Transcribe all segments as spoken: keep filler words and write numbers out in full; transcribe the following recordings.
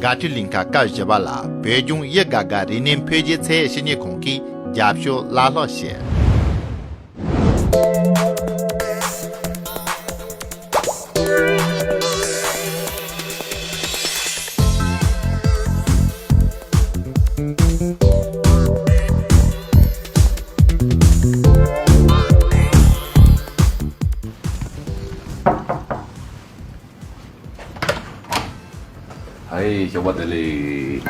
དགའ་སྤྲོའི་གླིང་ག་སྐབས་བཞི་པ་ལ་བོད་ལྗོངས་དབྱི་དགའ་དགའ་རིག་གནས་འཕེལ་རྒྱས་ཚད་ཡོད་ཞིབ་འཇུག་ཁང་གིས་རྒྱབ་སྐྱོར་བླ་ལྷག་བྱས། ཨའི་ཞོགས་པ་བདེ་ལེགས།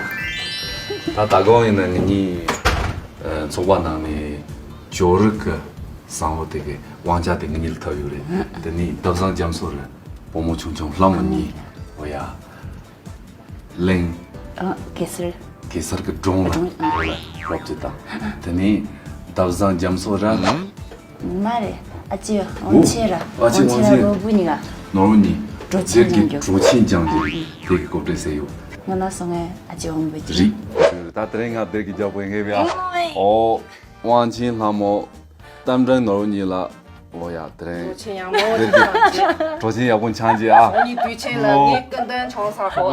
ད་ད་གོང་ཡིན་ན་ངེད་གཉིས་ཚོགས་པ་ནང་ནས་ཇོ་རི་གི་བཟང་བོ་དེ་གི་དབང་ཆ་དེ་ངེད་གཉིས་ལ་ཐོབ་ཡོད་རེད། དེ་ནས་ཟླ་བཟང་རྒྱ་མཚོ་རེད། བུ་མོ་ཆུང་ཆུང་ལྷ་མོ་གཉིས། འོ་ཡ། གླིང་། ཨ། གེ་སར། གེ་སར་གྱི་སྒྲུང་ལ་སྒྲུང་། ཨ། རོབ་ཅིག་དང་། དེ་ནས་ཟླ་བཟང་རྒྱ་མཚོ་ར། མ་རེད། ཨ་ཅེ་དབང་ཆེན་ར། ཨ་ཅེ་དབང་ཆེན་ར། དབང་ཆེན། ནོར་བུ་གཉིས་ཀ། ནོར་བུ་གཉིས། གྲོ་ཆེན་སྦྱང་རྒྱུ། གྲོ་ཆེན་སྦྱང་རྒྱུ། དེ་གི་གོ་སྤྲད་ཟེར་ཡོད། ང་ན་སོང་ངས་ཨ་ཅེ་དབང་པོ་ཅིག་རེད། ད་དེ་རིང་ང་སྡེར་གྱི་རྒྱག་པོ་ཡིན་གི་བ། ཨོ། དབང་ཆེན་ལྷ་མོ། རྟ་མགྲིན་ནོར་བུ་གཉིས་ལ། ཨོ་ཡ། དེ་རིང་གྲོ་ཆེན་ཡག་མོ་ཅིག་ཆང་རྗེས། གྲོ་ཆེན་ཡག་པོ་ཆང་རྗེས་ཨ། ཨ་ནི་དུས་ཆེན་ལ་ངའི་སྐུ་མདུན་ཆང་ས་ཧོ།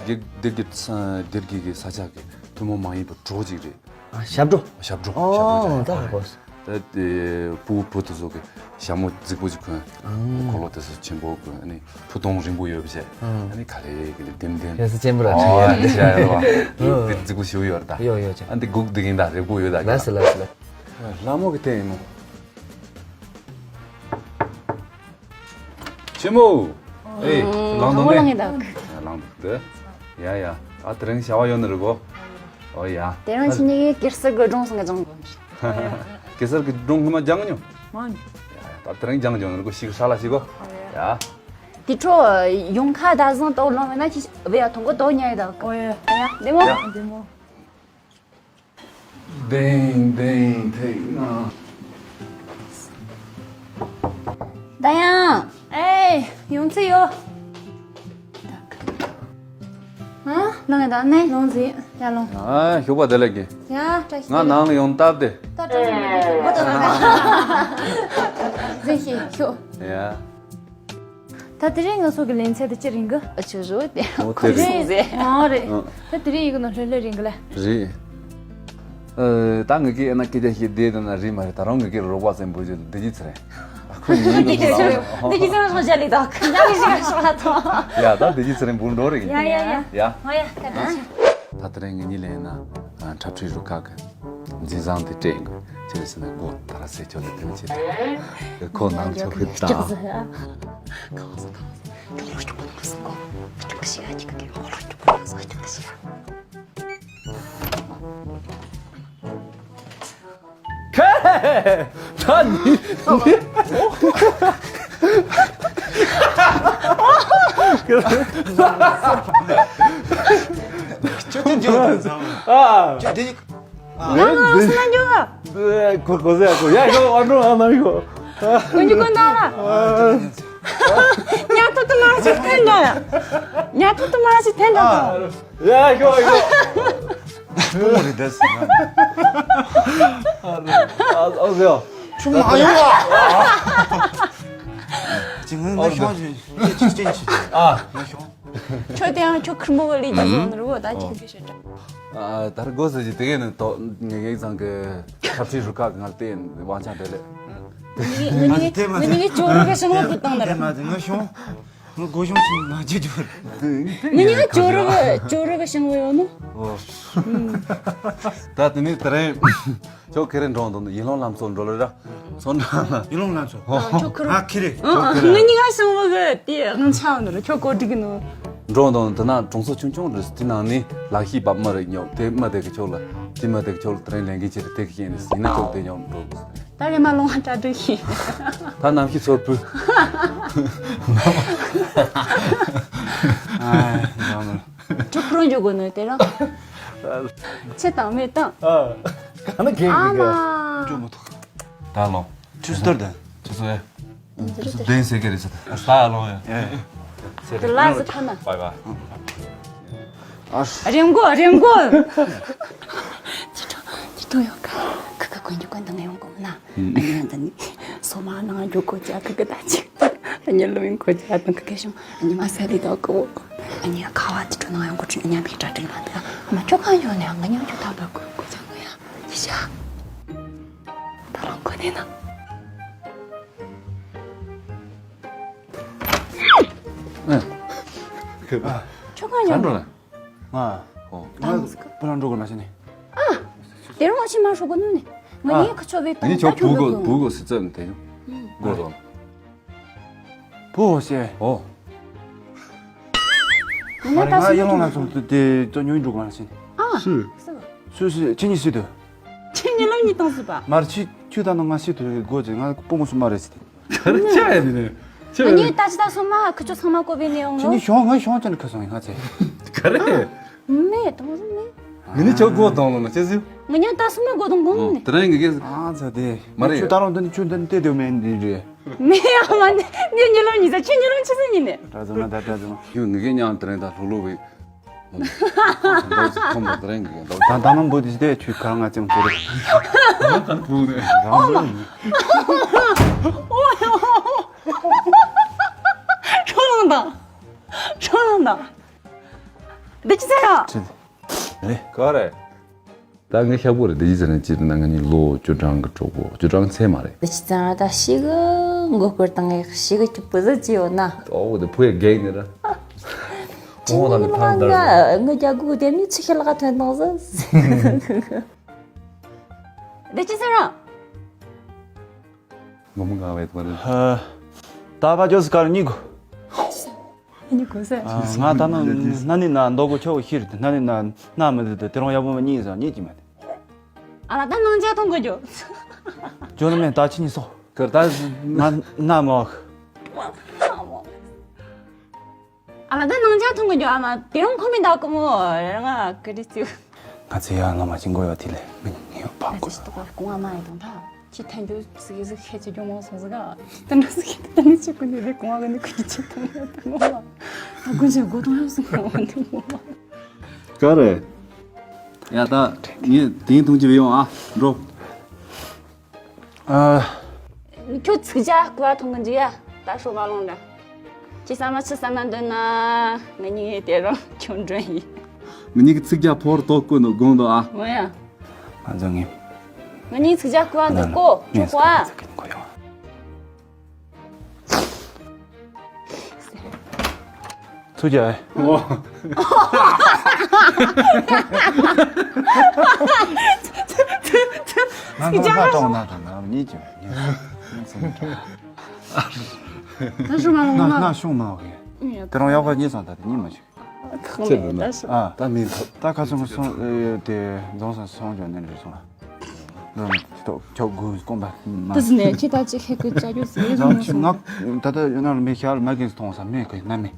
སྡེར་གྱི་སྡེར་གྱི་ས་སྡེར་གྱི་གི་ས་ཆ་གི་ཐུན་མོང་མ་ཡིན་པའི་གྲོགས་ཅིག་རེད། ཨ། ཞབས་བྲོ། ཞབས་བྲོ། ཨོ། ཞབས་བྲོ་ད་ཧ་གོ་སོང་། ད་དེ་ཕྲུ་གུ་ཕྲུ་གུ་དེ་ཚོ་གི་ཞྭ་མོ་རྫིག་པོ་ཅིག་གོན། ཨང་། འཁོར་ལོ་དེ་ཚོ་ཆེན་པོ་གོན། ཨ་ནི་ཕུ་ཐུང་རིང་པོ་ཡོད་པ་བྱས། ཨང་། ཨ་ནི་ག་ལེ་ག་ལེ་ལྡེམ་ལྡེམ། ཕྱི་ས་ཆེན་པོ་ར། ཨོ། ཁྲ་ཡ་རེད་བ། ཨང་། དེ་རྫིག་པོ་ཞིག་ཡོད་རེད་ད། ཡོད་ཡོད་ཅེ། ཨ་འདི་སྒུག་བསྡད་ཀྱིན་ད་རེ་སྒུག་ཡོད་ད། ལགས་སོ་ལགས་སོ་ལགས། ལྷ་མོ་གི་སྟེང་ཡིན་ནོ། ཆེན་མོ། ཨེ། ལང་དུ་ནས། ལང་དུ་དེ། ཡ་ཡ། ཨ་དེ་རིང་བྱ་བ་ཡོད་ནི་རེད་གོ། ཨོ་ཡ། དེ་རིང་ཕྱི་ཉིན་གེ་སར་གི་སྒྲུང་སང་གི་སྦྱང་དགོས། གེ་སར་གི་སྒྲུང་སྔོན་མ་སྦྱང་མྱོང་། མ་མྱོང་། ཡ་ཡ། ད་དེ་རིང་སྦྱང་སྦྱང་ནི་རེད་གོ། ཤིག་ཧྲ་ལ་ཤིག་གོ། ཡ། དེ་འཕྲོ་ཡོང་ཁ་ད་བཟང་ཏོག་ལོང་བས་ན་ཁྱི་བས་ཡ་ཐོང་གོ་ཏོག་ཉལ་ཡོད་ད། ཨོ་ཡ། ཡ་བདེ་མོ། ཡ་བདེ་མོ། ལྡིང་ལྡིང་ཐིག་ན། ད་ཡང་། ཨེ། ཡོང་ཚེ་ཡོ། ཨ། ལོང་ཡ་ད་ནས་ལོང་ཟིན་ཡ་ལོང་། ཨ། ཞོགས་པ་བདེ་ལེགས་ཀྱི། ཡ། བཀྲ་ཤིས་ང་བདེ་ལེགས། ནང་ལ་ཡོང་སྟབས་དེ། ད་བཀྲ་ཤིས་བདེ་ལེགས་ཀྱི། ཟིན་ཤིག་ཤོག་ཡ། ད་དེ་རིང་ང་ཚོ་གི་ལེན་ཚད་དེ་ཅི་རིང་གི། ཨ་ཆུ་རུ་དེ། ཨོ་དེ་རེད། ཟེ། ཨོ་རེད། ཨ། ད་དེ་རིང་ཡི་གི་ནང་ལྷོད་ལྷོད་རིང་གི་ལ། རེད། ཨ། ད་ངི་གི་ཨེ་ན་སྐད་ཆ་བཤད་བསྡད་དེ་ན་རེད་མ་རེད། ད་རུང་ངི་གི་རོགས་པ་ཚན་པོ་ཅིག་བདེ་སྐྱིད་ཚེ་རིང་། ཨ་ཁུ་ངི་གི་བདེ་སྐྱིད་ཚེ་རིང་བདེ་སྐྱིད་ཚེ་རིང་སོང་བྱ་ལི་དོག་ཁ་ཁ་ཞིག་ཤོག་ལ་ཐོ། ཡ་ད་བདེ་སྐྱིད་ཚེ་རིང་འབུར་འགྲོ་རེད། ཡ་ཡ་ཡ། ཡ། ཨོ་ཡ་ཀ་ཏོ་ཆེ། ད་དེ་རིང་ངི་གཉིས་ལེན་ན་འཁྲབ་ཁྲིད་རུ་ཁག་གི་འཛིན་བཟང་དེ་སྤྲད་ཡིན་གི། ཅི་རེད་ཟེར་ན་སྒོ་དར་སེ་ཁྱོད་ལ་དེ་ནི་བྱེད་དེ། ཁོ་ནང་ཆོག་གི་དང་། ད་ནི། ཁྱོད་དེ་འཇོག་དང་ཟམ། ཨ། ཁྱོད་དེ། ཨ། ང་ང་སུ་ན་འཇོག་ག་གོ་གོ་ཟེ་གོ་ཡ་གོ་ཨ་འགྲོ་ཨ་ན་གོ། ཀུན་གྱི་ཀུན་ད་ལ། ཉ་ཐུ་ཏུ་མ་ཞིག་འཐེན་འགྲོ་ཡ། ཉ་ཐུ་ཏུ་མ་ཞིག་འཐེན་འགྲོ་ག་ཡ་ཤོ་ཤོ། ཨ་ཨ་ཟེ། ཆུང་མ་ཡོང་བ། ཅི་ངན་ང་ཤོང་ཅི་ཅི་ཅི་ཅི། ཨ། ང་ཤོང་། ཁྱོད་དེ་ཡང་ཁྱོད་ཁུར་མོ་གི་ལི་ཇི་ཟོ་ནི་རུ་ད་ཅི་གི་ཤེས་ད། ཨ། ད་རེ་གོ་ཟེ་ཅི་དེ་གས་ནི་ཏོ་ངེ་གེ་ཚང་གི་ཁ་ཕྱི་རུ་ཁག་ང་ལ་དེ་དབང་ཆ་དེ་ལས། ང་ནི་ང་ནི་ང་ནི་ཅོ་རུ་གི་ཤང་ལོ་བུད་བཏང་ནི་རེད། ང་ཤོང་། ང་སྒོ་གཞོང་ཕྱིན་ན་ཅི་འགྱུར། ང་ནི་ང་ཅོ་རུ་གི་ཅོ་རུ་གི་ཤང་ལོ་ཡོད་ནོ། ཨོ། ད་དེ་ནི་དེ་རིང་ཁྱོད་ཁེ་རེ་འགྲོ་འདུག་ནི་ཡིད་ལོང་ལམ་སོགས་འགྲོ་ལ་ར། སོ་ན་ཡིད་ལོང་ལམ་སོགས། ཨོ། ཁྱོད་ཁེ་རེ། ང་ཁེ་རེ། ང་གཉིས་ཀ་ཤང་ལོ་གི་དེ་དབང་ཆ་ཡོད་ནི་ར། ཁྱོད་གོ་སྒྲིག་གི་ནོ། འགྲོ་འདུག་ནི་དེ་ན་གྲོང་ཚོ་ཆུང་ཆུང་རེད། དེ་ནང་ནི་ལག་ཤེས་པ་མ་རེད་ཉོ། དེ་མ་དེ་གི་ཁྱོད་ལ་དེ་མ་དེ་གི་ཁྱོད་ལ་དེ་རིང་ལས་འགན་ཆེ་རེད། དེ་གི་ཤེས་ནི་ཟིན་ན་ཁྱོད་དེ་ཉོ་འགྲོ། ད་རེ་མ་ལོང་བ་གྲ་སྒྲིག་ཤེས། ད་ནམ་ཞིག་ཚོར་བུ། ཨ་ཡ། ཁྱོད་ཁོ་རང་འཇོག་དགོས་ནོ་དེ་རང་། ཆེ་དང་མེད་དང་། ཨ། ག་ན་གེ་གི་ག་ཨ་མ། འཇོག་མ་ཐུབ། ད་ལོ། ཆུ་སྟར་དང་། ཆུ་སོ་ཡ། ཆུ་སོ་དེན་སེ་གེ་རེ་ས། ས་ལོ་ཡ། དེ་ལ་ཟི་ཁ་ན། བའི་བའི། རེམ་གོ་རེམ་གོ། ཅི་ཐོ་ཅི་ཐོ་ཡོད་ག་ཁི་ཁི་ཀུན་གྱི་ཀུན་དང་ཡོང་གོ་མ་ན། ཨ་ནི་ཡང་ད་ནི་སོ་མ་ནང་འཇོག་གོ་ཅ་ཁི་ཁི་ད་ཅི། ཨ་ནི་ལོ་ཡིན་གོ་ཅ་དང་ཁི་ཁི་ཤོང་ཨ་ནི་མ་ས་ལི་ད་གོ། ངས་ཁ་བ་དེ་འགྲོ་ན་ཡང་འགོ་ཁྲིད་མཉམ་པའི་གྲ་སྒྲིག་ལ་འདི་ལ་ཨ་མ་ཁྱོད་གང་ཡོད་ནས་ང་མཉམ་ཁྱོད་ཐག་པར་དགོས་དགོས་ཀྱང་ངོ་ཡ་ཡི་ཤ། ད་རང་གོ་ནས་ན། ཁྱོད་གང་ཡོད་ནས། ང་། ཨོ། ང་བུ་རང་འགྲོ་དགོས་མ་ཤེས་ནས། དེ་རིང་ཕྱི་མ་ཧྲོ་གོ་ནུ་ནས། ང་ངའི་ཁ་ཆོ་བའི་ཏང་ད་ཁྱོད་བུ་གོ་བུ་གོ་སི་ཙན་དེ་གོ་རོ། བུ་ཧོ་ཤེ། ཨོ། ང་ད་ང་ཡིན་ལོང་ལ་སོང་དུ་དེ་ཙོ་ཉུང་འགྲོ་དགོས་མ་ཤེས་ནས། ཨ། སུ། སུ་སུ་ཁྱེད་གཉིས་སུ་དུ། ཁྱེད་གཉིས་ལ་གཉིས་བཏང་སྲིད་པ། མར་ཁྱི་ཁྱོད་ད་ནང་ང་སུ་དུ་གོ་ཅེ་ང་སྤོ་མོ་སུ་མ་རེད་ཟེར་ཏེ། ག་རེ་ཆ་ཡ་དེ་ནས་ཆ་ཡ། ངས་ད་ཅི་ད་སོང་མ་ཁི་ཆོ་ཚང་མ་བཀོད་པའི་ནས་ཡོང་ཁྱེད་ངོ་། གཉིས་ཤོང་ང་ཤོང་ཅན་ཁ་སོང་ཡིན་ང་ཚེ། ག་རེ། མེད་དང་སོང་མེད། ང་ནི་ཆོ་གོ་དང་ལོ་ན་ཆེ་སུ། ང་ཉ་ད་སོང་མ་གོ་དང་གོང་ནས། དེ་རིང་གི་གེ། ཨ་ཚ་དེ། མ་རེད། ཁྱོད་ད་རང་དོན་ཁྱོད་དོན་དེ་དེ་མེད་འདི་རེད། མེད་ཡ་མ་ནི་ནི་ཉི་ལོ་ཉི་ཟ་ཁྱེད་ཉི་ལོ་ཆི་ཟ་ཉི་ནས། ད་ཚོ་ན་ད་ད་ཚོ་ན། ཁྱོད་ངི་གེ་ཉང་དེ་རིང་ད་ལྷུག་ལྷུག་བི། ཁོམ་པ་དེ་རིང་གི་ད་ད་ནང་བུ་དེ་དེ་ཆུ་ཁ་ང་ཙམ་གྱི་རེད། ད་བུ་ནས། ཨོ་ཡ། ཨོ་ཡ། ཁྱོད་ནང་ད། ཁྱོད་ནང་ད། འདི་ཅི་ཟེར་ཡ། ཅི་རེད། ག་རེད། ད་ངས་ཤ་བོ་རེད་འདི་ཅི་ཟེར་ན་ཅི་རེད་ན་ང་གཉིས་ལོ་བཅུ་གྲངས་ཀྱི་གྲོགས་པོ་བཅུ་གྲངས་ཚད་མ་རེད། འདི་ཅི་ཟེར་ན་ད་ཤི་གི་མགོ་སྐོར་བཏང་གི་ཤི་གི་ཅི་བུ་ཟི་ཅི་ཡོད་ན། ཨོ་དེ་བུ་ཡ་རྒན་ནི་ར། ཅི་ཨོ་ད་ནི་ནི་ཕར་ང་ང་རྒྱ་གུ་དེ་མི་ཚི་ཤི་ལ་ག་ཐོན་བཏང་ཟི། འདི་ཅི་ཟེར་ན། ངོ་མ་ང་བས་དོ་རེད། ད་བ་ཅོ་སི་ཀར་གཉིས་གོ། གཉིས་གོ་ཟེར། ང་ད་ནང་ན་ནི་ན་མདོ་གོ་ཆོ་ཤིར་ན་ནི་ན་ན་མི་དེ་དེ་རང་ཡག་པོ་མ་གཉིས་ཟ་གཉིས་ཀྱི་མ་དེ། ཨ་ལ་ད་ནང་ཇ་ཐོང་གོ་ཇོ། ཇོ་ན་མེ་ད་ཆི་ནི་སོ། ཀར་ད་ན་ན་མོ། ཨ་ལ་ད་ནང་ཇ་ཐོང་གོ་ཇོ་ཨ་མ་དེ་རང་ཁོ་མི་ད་ཀོ་མོ་ང་ཀི་རི་ཙིའུ། ང་ཚོ་ཡར་ལངས་མ་ཕྱིན་གོ་ཡོད་དེ་ལས་མི་ངེས་ཡོད་ཕ་ད་གོ། ཅི་ཏོག་ཀོ་ང་མ་ཡི་དང་ད། ཁྱི་ཐན་རྒྱུ་ཟིག་ཟིག་ཤེས་ཀྱི་ཇོ་མོ་སོང་ཟིག་ག་དེ་འདྲ་ཟིག་དེ་ནི་ཅི་ཀུན་ནི་རེ་ཀོ་ང་གི་ནི་ཀུན་ཅི་ཐོང་ཡོད་དེ་ངོ་མ། ད་ཀུན་ཅི་གོ་ཐོང་ཡོད་སོང་ངོ་མ་དེ་ངོ་མ། ག་རེ། ཡ་ད་ངས་དེང་ཐུང་ཅི་བས་ཡོང་ཨ་འགྲོ། ཨ། ཁྱོད་ཚིག་ཇ་སྐུ་བ་ཐོང་གི་འཇུག་ཡ་ད་ཧྲོ་མ་ལོང་འདྲ། ཅི་ས་མ་ཆི་ས་མ་འདོད་ན་ང་གཉིས་དེ་རང་ཁྱོད་འདྲ་ཡིན། ང་གཉིས་ཀྱི་ཚིག་ཇ་ཕོར་ཏོག་ཀུན་ནོ་དགོངས་དོ་ཨ། ང་ཡ། ང་ཚོ་ངས། ང་གཉིས་ཚིག་ཇ་སྐུ་བ་འདུག་གོ་ཆོག་གོ་ཨ། ཚུར་རྒྱག་ཨེ། ཨོ། ང་ཚོ་ལྷ་གྲོང་ན་དང་ན་གཉིས་ཀྱི་ད་ཤོང་མ་ན་ལོང་ན་ན་ཤོང་མ་བ་གི་དེ་རང་ཡག་པ་གཉིས་སང་ད་དེ་གཉིས་མ་བྱེད། ཁག་མེད་ད་ཤོང་། ཨ་ད་མིན་ད་ཁ་སང་སོང་དེ་རྫོང་སང་སོང་ཀྱང་ནན་རེད་སོང་ཨ། ལོ་ནི་ཏོ་ཁྱོ་གུ་སྐོམ་པ་མ། དེ་ནས་ཁྱེད་ད་ཅི་ཁེ་ཁུ་ཅ་རྒྱུ་ཟེར་རྫོང་ཆུ་ང་ད་ད་ཡོད་ན་མི་ཤར་མ་གིན་མཐོང་ས་མེད་གི་ན་མེད།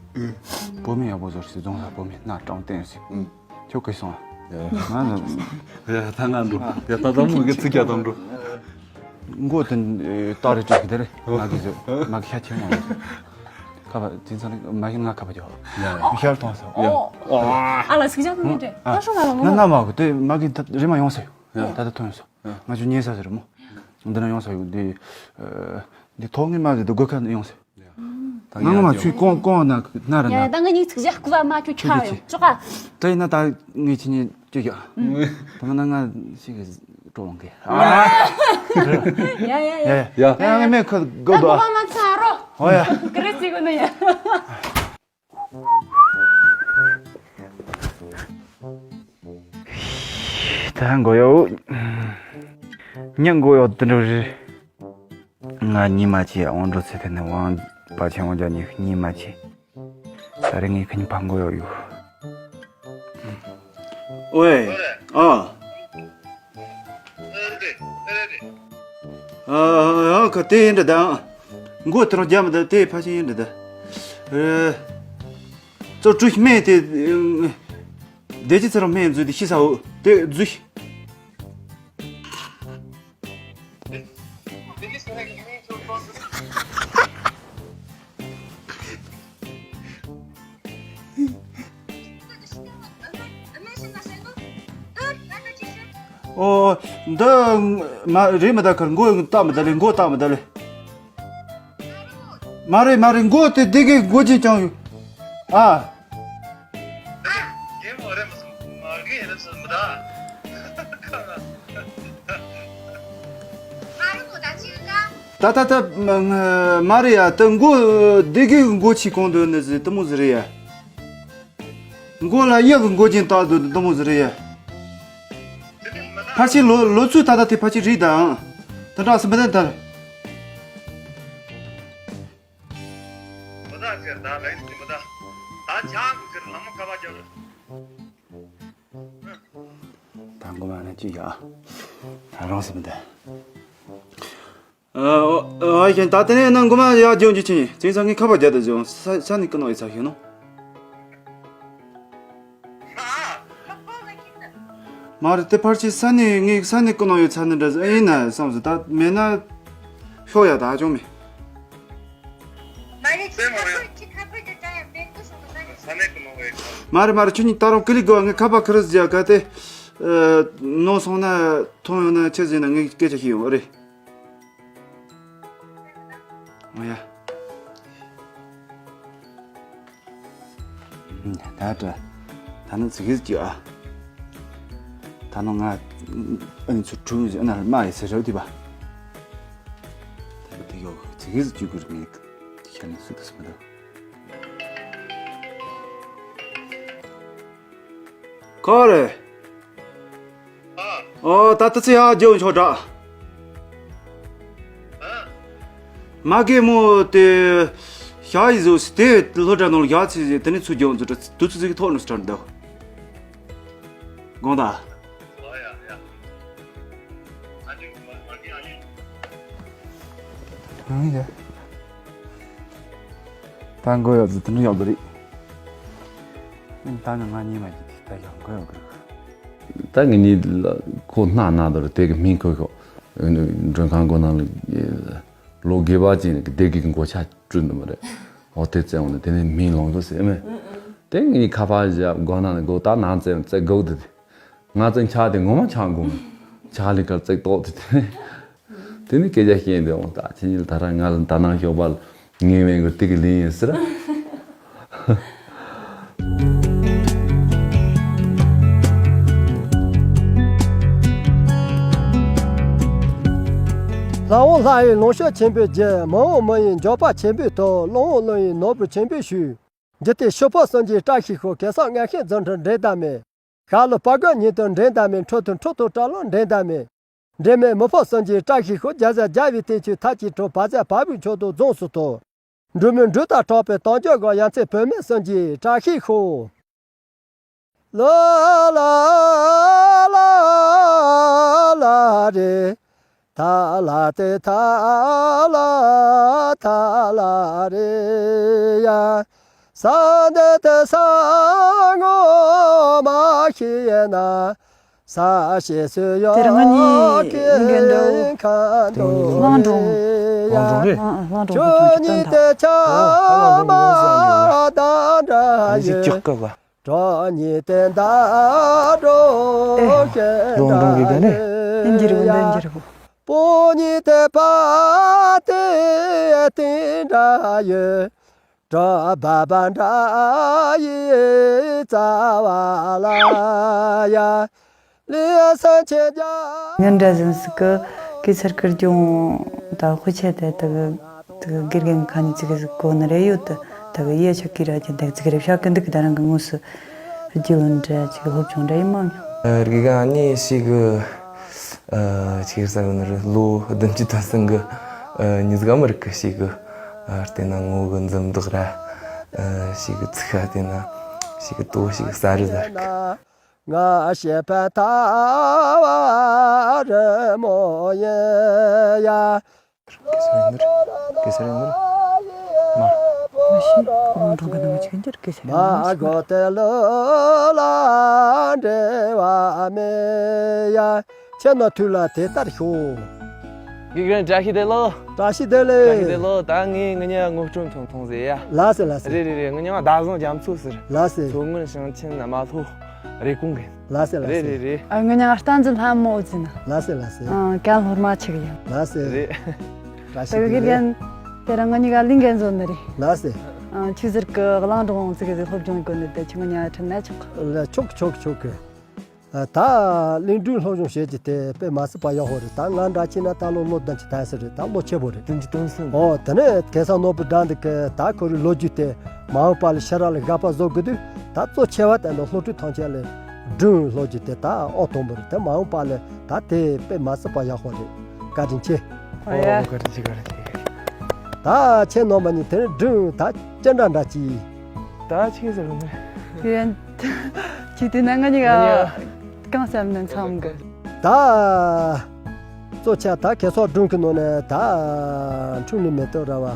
བོ་མི་ཡག་པོ་ཟོར་སི་རྫོང་ས་བོ་མི་ན་ཀྲང་བསྟན་སི། ཁྱོད་གི་སོང་ཨ། ང་ལ། ཡ་ད་ང་འགྲོ་ཡ་ད་ད་མོ་གི་ཚིག་རྒྱག་དང་འགྲོ། མགོ་དེ་ཏག་རེ་བྲིས་གི་དེ་རེད་ང་གི་ཟོ་མ་གི་ཤ་ཆེན་མོ་རེད། ཁ་བ་དེ་ཚོ་ནི་མ་གིན་ང་ཁ་བ་རྒྱོ། ཤར་མཐོང་སོང་ཨ། ཨ་ལ་ཚིག་རྒྱག་དང་འགྲོ་ད་ཤོ་ང་ལ་ང་ངོ་ན་མ་གི་དེ་མ་གིན་ད་རེ་མ་ཡོང་སོང་ད་ད་ཐོན་སོང་། ང་ཚོ་ཉལ་ས་ཟེར་མོ། འདི་ན་ཡོང་ས་ཡོད་འདི། འདི་ཐོག་ངའི་མ་ཟེར་དུ་སྒོ་ཁ་ཡོང་ས་ཡོད། ད་ང་ང་མ་ཆུའི་ཀོང་ཀོང་ན་ན་ར་ཡ་ན། ད་ང་གཉིས་ཚིག་རྒྱག་སྐུ་བ་མ་ཁྱོད་ཆ་ཡོད་ཅོག་ག་ད་ཡིན་ན་ད་ངས་ཁྱེད་གཉིས་ཅི་ཡ། ད་ང་ན་ང་ཞིག་གི་སྤྲོ་ལོང་གི་ཡ་ཡ་ཡ། ཡ་ཡ་ཡ། ཡ་ཡ་ངས་མེད་ཁ་དགོ་ད་དོ། ཀོ་བ་མ་ཚ་རོ། ཨོ་ཡ། ཀི་རེ་སི་གོ་ནི་ཡ། ད་མགོ་ཡོ། ཉིན་མགོ་ཡོ་དུ་འགྲོ་རེད། ང་ཉི་མ་ཆེ་དབང་འགྲོ་ཚེ་ཐན་ནས་དབང་པ་ཆེ་དབང་རྒྱ་ཉི་ཉི་མ་ཆེ། ད་རེས་ངས་ཁ་ཉིན་ཕ་མགོ་ཡོ་ཡོ། ཨོའེ། ཨ། ཨ་ཁ་དེ་ཡིན་འདྲ་ད། མགོ་དེ་རང་རྒྱ་མི་ད་དེ་ཕ་ཤིང་ཡིན་འདྲ་ད། ཨེ། ཙོ་བཀྲུ་སྨན་དེ། བདེ་སྐྱིད་ཚེ་རིང་སྨན་འཛུལ་དེ་ཤི་ས་འོ་དེ་འཛུལ། ཨོ། འདི་མ་རེད་མི་ད་ཁར་མགོ་བཏགས་མི་ད་ལེ་མགོ་བཏགས་མི་ད་ལེ། མ་རེད་མ་རེད་མགོ་དེ་བདེ་གི་མགོ་ཅིག་ཀྱང་ཡོད། ཨ། ད་ད་ད་མ་མ་རེད་ཡ། ད་མགོ་སྡེ་དགེ་གི་མགོ་ཆེ་གང་འདོད་ནི་ཟིག་དེ་མོ་ཟིག་རེད་ཡ། མགོ་ལ་གཡག་གི་མགོ་རྒྱན་བཏགས་འདོད་དེ་མོ་ཟིག་རེད་ཡ། ཕལ་ཆེར་ལོ་ལོ་ཚོད་ད་ལྟ་དེ་ཕལ་ཆེར་རེད་ད། ཨང་། དེ་འདྲ་སེམས་པ་དེ་ད། མི་ད་ཟེར་ད་ལན་ཟེར་མི་ད། ད་ཆང་གི་ཟེར་ལམ་མ་ཀ་བ་རྒྱབ། ད་མགོ་མ་ན་ཅི་ཡ། ད་རང་སེམས་པ་དེ། ཨ་ཨ་ཨ་ཡིན། ད་དེ་ནས་ནང་མགོ་མ་ཡག་ལྗོངས་ཀྱི་ཆིན་ཡིན་ཙང་ངས་ཁ་པར་རྒྱག་ཏུ་བྱུང་། ས་ས་ནས་ཀི་ནོ་ཡི་ཚ་ཤེས་ནོ། མ་རེད་དེ་ཕར་ཆེ་ས་ནས་ངས་ས་ནས་ཀི་ནོ་ཡི་ཚ་ནི་འདྲ་ཟིག་ཡིན་ན་བསམ་སོང་། ད་མེད་ན་ཤོག་ཡ། ད་ཅུང་མེད། མ་རེད། ཁྱི་ཁ་པར་གྱི་ཁྱི་ཁ་པར་གྱི་སྒྲ་ཡང་མེད་འདུག་སོང་། ས་ནས་ཀི་ནོ་ཡི་ཚ། མ་རེད་མ་རེད། ཁྱོད་གཉིས་ད་རུང་ཀི་ལི་དགོས། ངས་ཁ་པར་ཁི་རི་ཟིག་ཡ་ག་དེ་ནོ་སོང་ན་ཐོང་ཡོང་ན་ཆི་ཟིག་ན་ངས་སྐད་ཆ་ཤེས་ཡོང་རེད། ཨོ་ཡ། ད་ད་ད་ནི་ཙི་གེ་ཟིག་ཨ། ད་ནི་ང་ཨ་ནི་ཚུར་གྲུ་ཟིག་ཨ་ན་མ་ཡི་ཟེར་རོ་དེ་པ། ད་ནི་དེ་ཡོ་ཙི་གེ་ཟིག་གུ་ར་ངས་ཤ་ནི་སུ་དུ་སུ་མི་ད། ག་རེ། ཨ། ཨོ་ད་ལྟ་ཚེ་ཡག་ལྗོངས་ཆོག་དྲ། ཨ། མ་གེ་མོ་དེ་ཞག་ཡི་བཟོ་སི་དེ་སློབ་གྲྭ་ནང་ལ་ཞག་ཚེ་དེ་ནས་ཚུར་ལྗོངས་ཚུར་དྲ་དུ་ཚུ་ཚིག་ཐོག་ནས་སུ་དྲ་འདུག་དགོངས་དག། ཨ་ཡ། ད་མགོ་ཡག་ཟིག་དེ་འདྲ་ཡག་པོ་རེད། ད་ནི་ང་གཉིས་མ་གྱིས་དེ་ད་ཡག་མགོ་ཡག་གི་རེད། ད་ངེད་གཉིས་ལ་ཁོ་སྣ་སྣ་དོར་དེ་གི་མིང་ཁོ་ཤོག་མགྲོན་ཁང་སྒོ་ནང་ལ་ལོ་དགེ་བ་ཅན་གི་སྡེ་དགེ་གི་མགོ་ཆ་བསྐྲུན་འདུག་མ་རེད། འོ་དེ་བཙལ་འོང་ནས་དེ་ནས་མིང་ལོངས་སོ་ཟེར་མེད། དེ་ངེད་གཉིས་ཁ་པར་བཞག་སྒོ་ནང་ནས་སྒོ་ད་ནང་བཙལ་བཙལ་སྒོ་དེ་དེ། ང་ཚོའི་ཆ་དེ་ངོ་མ་ཆག་འགོ་མ། ཆག་ལི་ཁར་བཙུགས་ཏོག་དེ་དེ་ནས། དེ་ནི་སྐད་ཆ་བཤད་འདི་འོང་། ད་ཁྱེད་གཉིས་ད་རང་ང་ལ་ད་ནང་ཞོགས་པ་ལ་ངའི་བན་གུར་དེ་གི་ལིན་ཡིན་ཟེར། ལྷ་འོང་ལྷ་ཡི་ལོངས་སྤྱོད་ཆེན་པོའི་རྒྱུ། མི་འོང་མི་ཡི་འབྱོར་པ་ཆེན་པོའི་ཐོབ། བློ་འོང་བློ་ཡི་ནོར་བུ་ཆེན་པོའི་ཤུགས། འཇིག་རྟེན་ཕྱུག་པོ་གསུམ་གྱི་བཀྲ་ཤིས་ཤོག་གེ་སར་མངའ་ཤེད་རྫུ་འཕྲུལ་འགྲན་ཟླ་མེད། ཤར་ལྷོ་དཔའ་རྒོད་ཉིད་དུ་འགྲན་ཟླ་མེད། འཕྲོད་བསྟེན་འཕྲོད་བསྟེན་བཀྲ་ལོང་འགྲན་ཟླ་མེད། འབྲལ་མེད་མི་ཕམ་གསུམ་གྱི་བཀྲ་ཤིས་ཤོག་རྒྱ་བཟའ་རྒྱལ་བའི་བསྟན་བཅོས་མཐའ་གཅིག་གྲུབ། བ་ཟས་བ་སྤུའི་མཆོག་ཏུ་རྫོངས་སུ་ཐོབ། འབྲུག་མོའི་འབྲུག་རྟ་འཕྲོག་པའི་དལ་འབྱོར་གོ། ཡ་མཚན་བུད་མེད་གསུམ་གྱི་བཀྲ་ཤིས་ཤོག་ལ་ལ་ལ་ལ་རེ། ཐ་ལ་ཏེ་ཐ་ལ་ཐ་ལ་རེ་ཡ། ས་འདི་ཏེ་ས་ངོ་མ་ཤེས་ན། ས་ཤེས་སུ་ཡོད། དེ་རིང་ང་གཉིས་ལས་འགན་འདྲ་བོ། གླང་སྒྲུང་། གླང་སྒྲུང་རེད། ཨ་ཨ། གླང་སྒྲུང་ཁྱོད་གཉིས་ཏེ་ཆ་མ་ད་འདྲ་ཡོད། གྲོགས་གཉིས་ཏེ་ད་འགྲོ་ཤེས་འདྲ་ཡོད། ཨེ། འགྱུར་བ་འདི་འགྱུར་བ། པོ་གཉིས་ཏེ་པ་ཏེ་ཏེ་འདྲ་ཡོད། གྲོགས་བ་བ་འདྲ་ཡི་རྩ་བ་ལ་ཡ། ལི་ས་ཆེ་རྒྱ། ངན་འདྲ་ཟིན་སི་ཀི་གེ་སར་ཀིར་ཀྱོང་ད་དཔེ་ཆ་དེ་དག་དག་དགེ་རྒན་ཁ་ནས་ཙི་གེ་ཟིག་གོ་ནི་རེ་ཡོད་དུ། དག་ཡེ་ཆོ་ཀི་ར་ཅན་དག་ཙི་གེ་རེ་ཤ་ཀི་འདུག་གི། ད་རང་གི་དངོས་སུ་རྒྱུས་ལོན་འདྲ་ཅིག་སློབ་སྦྱོང་འདྲ་ཡིན་མང་ཡང་། དགེ་རྒན་ཨ་ནི་ཞིག་གི་ཨ་ཅིག་ས་ཡོད་ནི་རེད། ལོ་བདུན་ཅུ་དོན་གསུམ་གི་ཨ་མྱི་ཟིག་མི་རིག་གི་ཞིག་གི་ཨ་བལྟས་ན་ངོ་གི་འཛུམ་མདོག་ར་ཨ་ཞིག་གི་ཚིག་ཁ་བལྟས་ན་ཞིག་གི་ཏོ་ཞིག་གི་ས་རི་ཟ་རི་གི། ང་ཞེས་པ་ཐ་བ་རི་མོ་ཡིན་ཡ། གེ་སར་ཡིན་ནི་རེད། གེ་སར་ཡིན་ནི་རེད། མ། མ་ཤེས། ཁོ་རང་གྲོང་གི་ནང་ཆེན་གྱི་གེ་སར་ཡིན་ནི་རེད། ཁྱེད་རྣམས་ཐུགས་ལ་དེ་ལྟར་ཞུ། དགེ་རྒན་བཀྲ་ཤིས་བདེ་ལེགས། བཀྲ་ཤིས་བདེ་ལེགས། བཀྲ་ཤིས་བདེ་ལེགས། ད་ངས་ངི་ཉ་ངོ་སྤྲོད་ཐུང་ཐུང་ཟེར་ཡ། ལགས་སེ་ལགས་སེ། རེད་རེད་རེད། ངི་ཉ་ང་ཟླ་བཟང་རྒྱ་མཚོ་ཟེར། ལགས་སེ། མཚོ་སྔོན་ཞིང་ཆེན་རྨ་ལྷོ་རེབ་གོང་གི། ལགས་སེ་ལགས་སེ། རེད་རེད་རེད། ཨ། ངི་ཉ་ང་བསྟན་འཛིན་ལྷ་མོ་ཟེར་ན། ལགས་སེ་ལགས་སེ། ཨ། ཀན་ལྷོ་རྨ་ཆུ་གི་ཡ། ལགས་སེ། རེད། བཀྲ་ཤིས་བདེ་ལེགས། དགེ་རྒན། དེ་རིང་ང་གཉིས་ཀ་ལས་འགན་བཟོ་ནི་རེད། ལགས་སེ། ཨ། ཆི་ཟེར་གི་གླིང་སྒྲུང་ཙི་གེ་ཟིག་སློབ་སྦྱོང་དགོས་ནི་དེ་ཁྱེད་ང་གཉིས་ཁྲིད་ན་ཆོག་གི། ལ་ཆོག་ཆོག་ཆོག་གི། ད་གླིང་སྒྲུང་སློབ་སྦྱོང་བྱེད་ཀྱི་དེ་དཔེ་མ་སྲིད་པ་ཡག་པོ་རེད། ད་ང་འདྲ་བྱས་ན་ད་ལོ་ལོ་བདུན་ཅུ་ཐམ་ཟིན་རེད། ད་ལོ་ཆེ་པོ་རེད། བདུན་ཅུ་དོན་གསུམ། ཨོ་དེ་ནས་གེ་སར་ནོར་བུ་དགྲ་འདུལ་གི་ད་ཁོ་རའི་ལོ་རྒྱུས་དེ་མ་འོངས་པ་ལ་ཕྱི་རབས་ལ་དགག་པ་བཟོ་དགོས་དུས། ད་གཙོ་ཆེ་བ་དེ་ནི་སློབ་ཕྲུག་ཐམས་ཅད་ལ་སྒྲུང་སློབ་རྒྱུ་དེ་ད་ཨོ་དང་པོ་རེད། དེ་མ་འོངས་པ་ལ་ད་དེ་དཔེ་མ་སྲིད་པ་ཡག་པོ་རེད། བཀའ་དྲིན་ཆེ། ཨོ་ཡ། ཨོ་བཀའ་དྲིན་ཆེ། བཀའ་དྲིན་ཆེ། ད་ཁྱེད་རྣམ་པ་གཉིས་དེ་ནས་སྒྲུང་ད་ཅི་འདྲ་འདྲ་ཅི། ད་ཆི་ཟེར་རུང་། དེ་ཡང་ཁྱེད་དེ་ན་ང་གཉིས་ཀ་གང་བསམ་ནས་མཚམས་གི། ད་གཙོ་ཆེ་ད་གེ་སར་སྒྲུང་གི་ནང་ནས་ད་འཁྲུངས་ནས་མེ་ཏོག་ར་བ།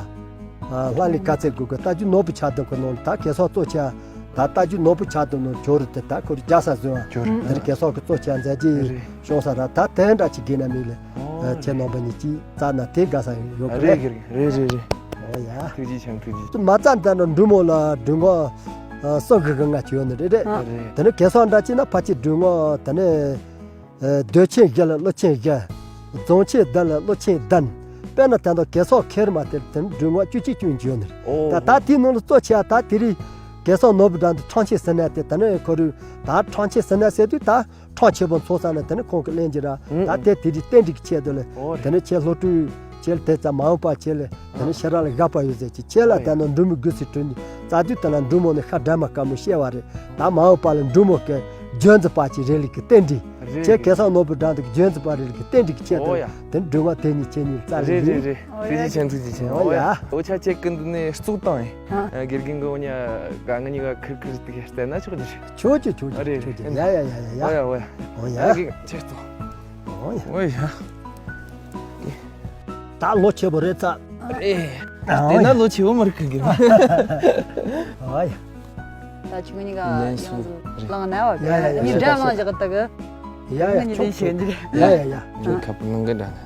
ལྷ་ལས་དཀའ་ཚེགས་དགོས་གི་རྟ་རྒྱུག་ནོར་བུ་ཆགས་དོན་གི་ནང་ད་གེ་སར་གཙོ་ཆེ་ད་རྟ་རྒྱུག་ནོར་བུ་ཆགས་དོན་ནང་ཇོ་རུ་དེ་ད་ཁོ་རི་རྒྱ་ས་བཟོས་པ། ཇོ་རུ་དེར་གེ་སར་གི་གཙོ་ཆེ་མཛད་རྗེས་རེད། བྱུང་ས་ར་ད་དེ་འདྲ་ཅིག་དགོས་ན་མིན་ལས། ཨོ་ཁྱེད་རྣམ་པ་གཉིས་ཀྱིས་བཙལ་ན་དེ་དགའ་ས་ཡོད་གི་རེད། རེད་རེད་རེད་རེད། ཨོ་ཡ། ཐུགས་རྗེ་ཆེ། ཐུགས་རྗེ་ཆེ། མ་རྩ་འདི་ནི་འབྲི་མོ་ལ་འབྲི་ངོ་གསུམ་གི་གི་ང་བྱོས་ནི་རེད་རེད། ཨ། རེད། དེ་ནི་གེ་སར་འདྲ་ཅིག་ན་ཕལ་ཆེར་འབྲི་ངོ་དེ་ནི། ཨ། མདོ་ཆེན་བཞི་ལ་ཀླུ་ཆེན་བཞི། རྫོང་ཆེན་བདུན་ལ་ཀླུ་ཆེན་བདུན། དཔེར་ན་ད་ལྟ་གེ་སར་ཁེར་མ་དེར་དེ་ནི་འབྲི་ངོ་བཅུ་གཅིག་བཅུ་གཉིས་བྱོས་ནི་རེད། ཨོ། ད་ད་དེའི་ནང་ལ་གཙོ་ཆེ་ད་དེ་རིང་གེ་སར་ནོར་བུ་དགྲ་འདུལ་ཁྲམ་ཆེན་ཟེར་ན་དེ་དེ་ནི་ཁོ་རུ་ད་ཁྲམ་ཆེན་ཟེར་ན་ཟེར་དུས་ད། ཁྲམ་ཆེན་པོ་ཚོགས་ས་ནས་དེ་ནི་ཁོང་གི་གླེང་རྒྱུ་ར། ཨུ། ད་དེ་དེ་རིགས་རྟེན་འབྲེལ་གྱི་ཆེད་དུ་ལས། ཨོ་རེད། དེ་ནི་ཁྱེད་སློབ་ཕྲུག་ཁྱེད་དེ་ཙམ་མ་འོངས་པ་ཁྱེད་ལས་དེ་ནི་ཨ་ཕྱི་རབས་ལ་དགག་པ་ཡོད་ཟེར་གྱི་ཁྱེད་ལ། ཨོ་དེ་ནི་འབྲི་མོ་དགུ་ཚིགས་དྲུག་ནི་རྩ་དུས་དེ་ལ་འབྲི་མོ་ནི་ཤ་སྦྲང་མ་དཀར་མོ་བཤད་པ་རེད། ད་མ་འོངས་པ་ལ་འབྲི་མོ་གི་རྒྱུན་འཛིན་པ་གྱི་རེ་ལུགས་ཀྱི་རྟེན་འབྲེལ། རེད། ཁྱེད་གེ་སར་ནོར་བུ་དགྲ་འདུལ་གྱི་རྒྱུན་འཛིན་པ་རེ་ལུགས་ཀྱི་རྟེན་འབྲེལ་གྱི་ཆེད་དུ། ཨོ་ཡ། དེ་ནི་འབྲི་མོ་དེ་ཉིད་ཁྱེད་གཉིས་རྩ་རེད། རེད་རེད་རེད། ཐུགས་རྗེ་ཆེ། ཐུགས་རྗེ་ཆེ། ཨོ་ཡ། ཨོ་ཆ་ཁྱེད་ཀུན་ཏུ་ནས་གཙུག་བཏང་ཡིན། ཨ། དགེ་རྒན་གི་འོ་ཉ་ག་ང་གཉིས་ཀ་ཁིར་ཁིར་དེ་ག་བལྟས་ན་ཆོག་རྒྱུ་རེད། ཆོག་ཆོག་ཆོག་ཆོག་ཨ་རེད་ཆོག་རེད། ཡ་ཡ་ཡ་ཡ་ཡ། ཨོ་ཡ་ཨོ་ཡ། ཨོ་ཡ། ཨ་གི་ཆེར་ཏོ། ཨོ་ཡ། ཨོ་ཡ། ད་ལོ་ཆེ་བོ་རེད་ཙ། ཨེ། ཨོ་དེ་ན་ཡ། ལོ་ཆེ་བོ་མ་རེད་གི། ཨོ་ཡ། ད་ཆུང་ཉི་ག་ཡང་སུ་ལང་ན་བ་གི། ཡ་ཡ་ཡ། ཉི་སྒྲ་ལང་བཞག་ད་གི། ཡ་ཡ། ཉི་ཆོག་ཆོག་ཆོག། ཡ་ཡ་ཡ། ཁ་པོ་ནང་གི་འདྲ་ན།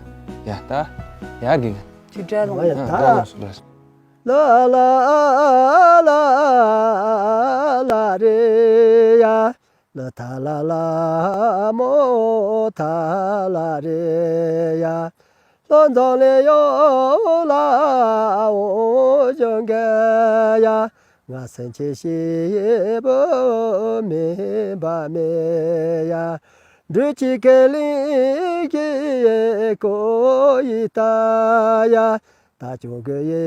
ཡ་ད། ཡ་གི། ཆུ་སྒྲ་ལང་། ཨོ་ཡ། ད་ལ་ལ་ལ་ལ་རེ་ཡ། ལ་ཐ་ལ་ལ་མོ་ཐ་ལ་རེ་ཡ། ལོ་འཛོམས་ལེ་ཡོ་ལ་འོ་ཞང་ག་ཡ། ང་སེམས་ཅན་ཤེས་པོ་མེད་པ་མེད་ཡ། འབྲུ་གཅིག་གི་ལིང་གི་ཀོ་ཡི་ད་ཡ། ད་ཅུང་གི་ཡེ་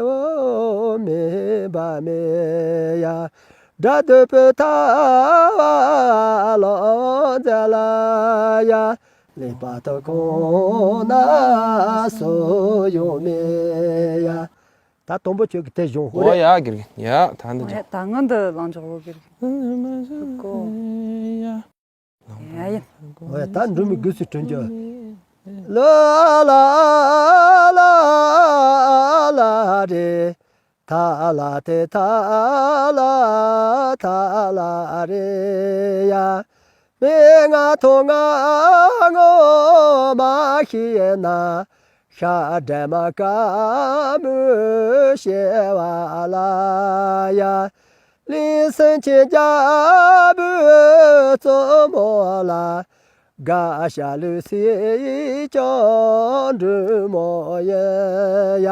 བོ་མེད་པ་མེད་ཡ། དགྲ་འདུལ་བུ་ཐ་བ་ལོ་མཛད་ལ་ཡ། ལེགས་པར་དུ་གོང་ན་སུ་ཡོང་མེད་ཡ། ད་དང་པོ་ཁྱོད་ཀྱི་དེ་གཞུང་ཧོ་ཨོ་རེད། ཡ་གིར་གིན་ཡ་ད་འདི་ཨོ་ཡ། ད་ང་འདི་ལང་ཆོག་ཧོ་གིར་གིན་ཀོ། ཡ་ཡ། ཨོ་ཡ། ད་འབྲུ་མི་དགུ་སུ་དྲུང་ཅོ། ལ་ལ་ལ་ལ་རེ། ཐ་ལ་ཐེ་ཐ་ལ་ཐ་ལ་རེ་ཡ། མི་ང་ཐོ་ང་ངོ་མ་ཤེས་ན། ཤ་སྒྲ་མ་དཀར་མོ་བཤད་པ་ལ་ཡ། གླིང་སེང་ཆེན་རྒྱལ་པོའི་གཙོ་མོ་ལ། དགའ་ཤ་ལུས་སྲིད་ཀྱང་འབྲུ་མོ་ཡིན་ཡ།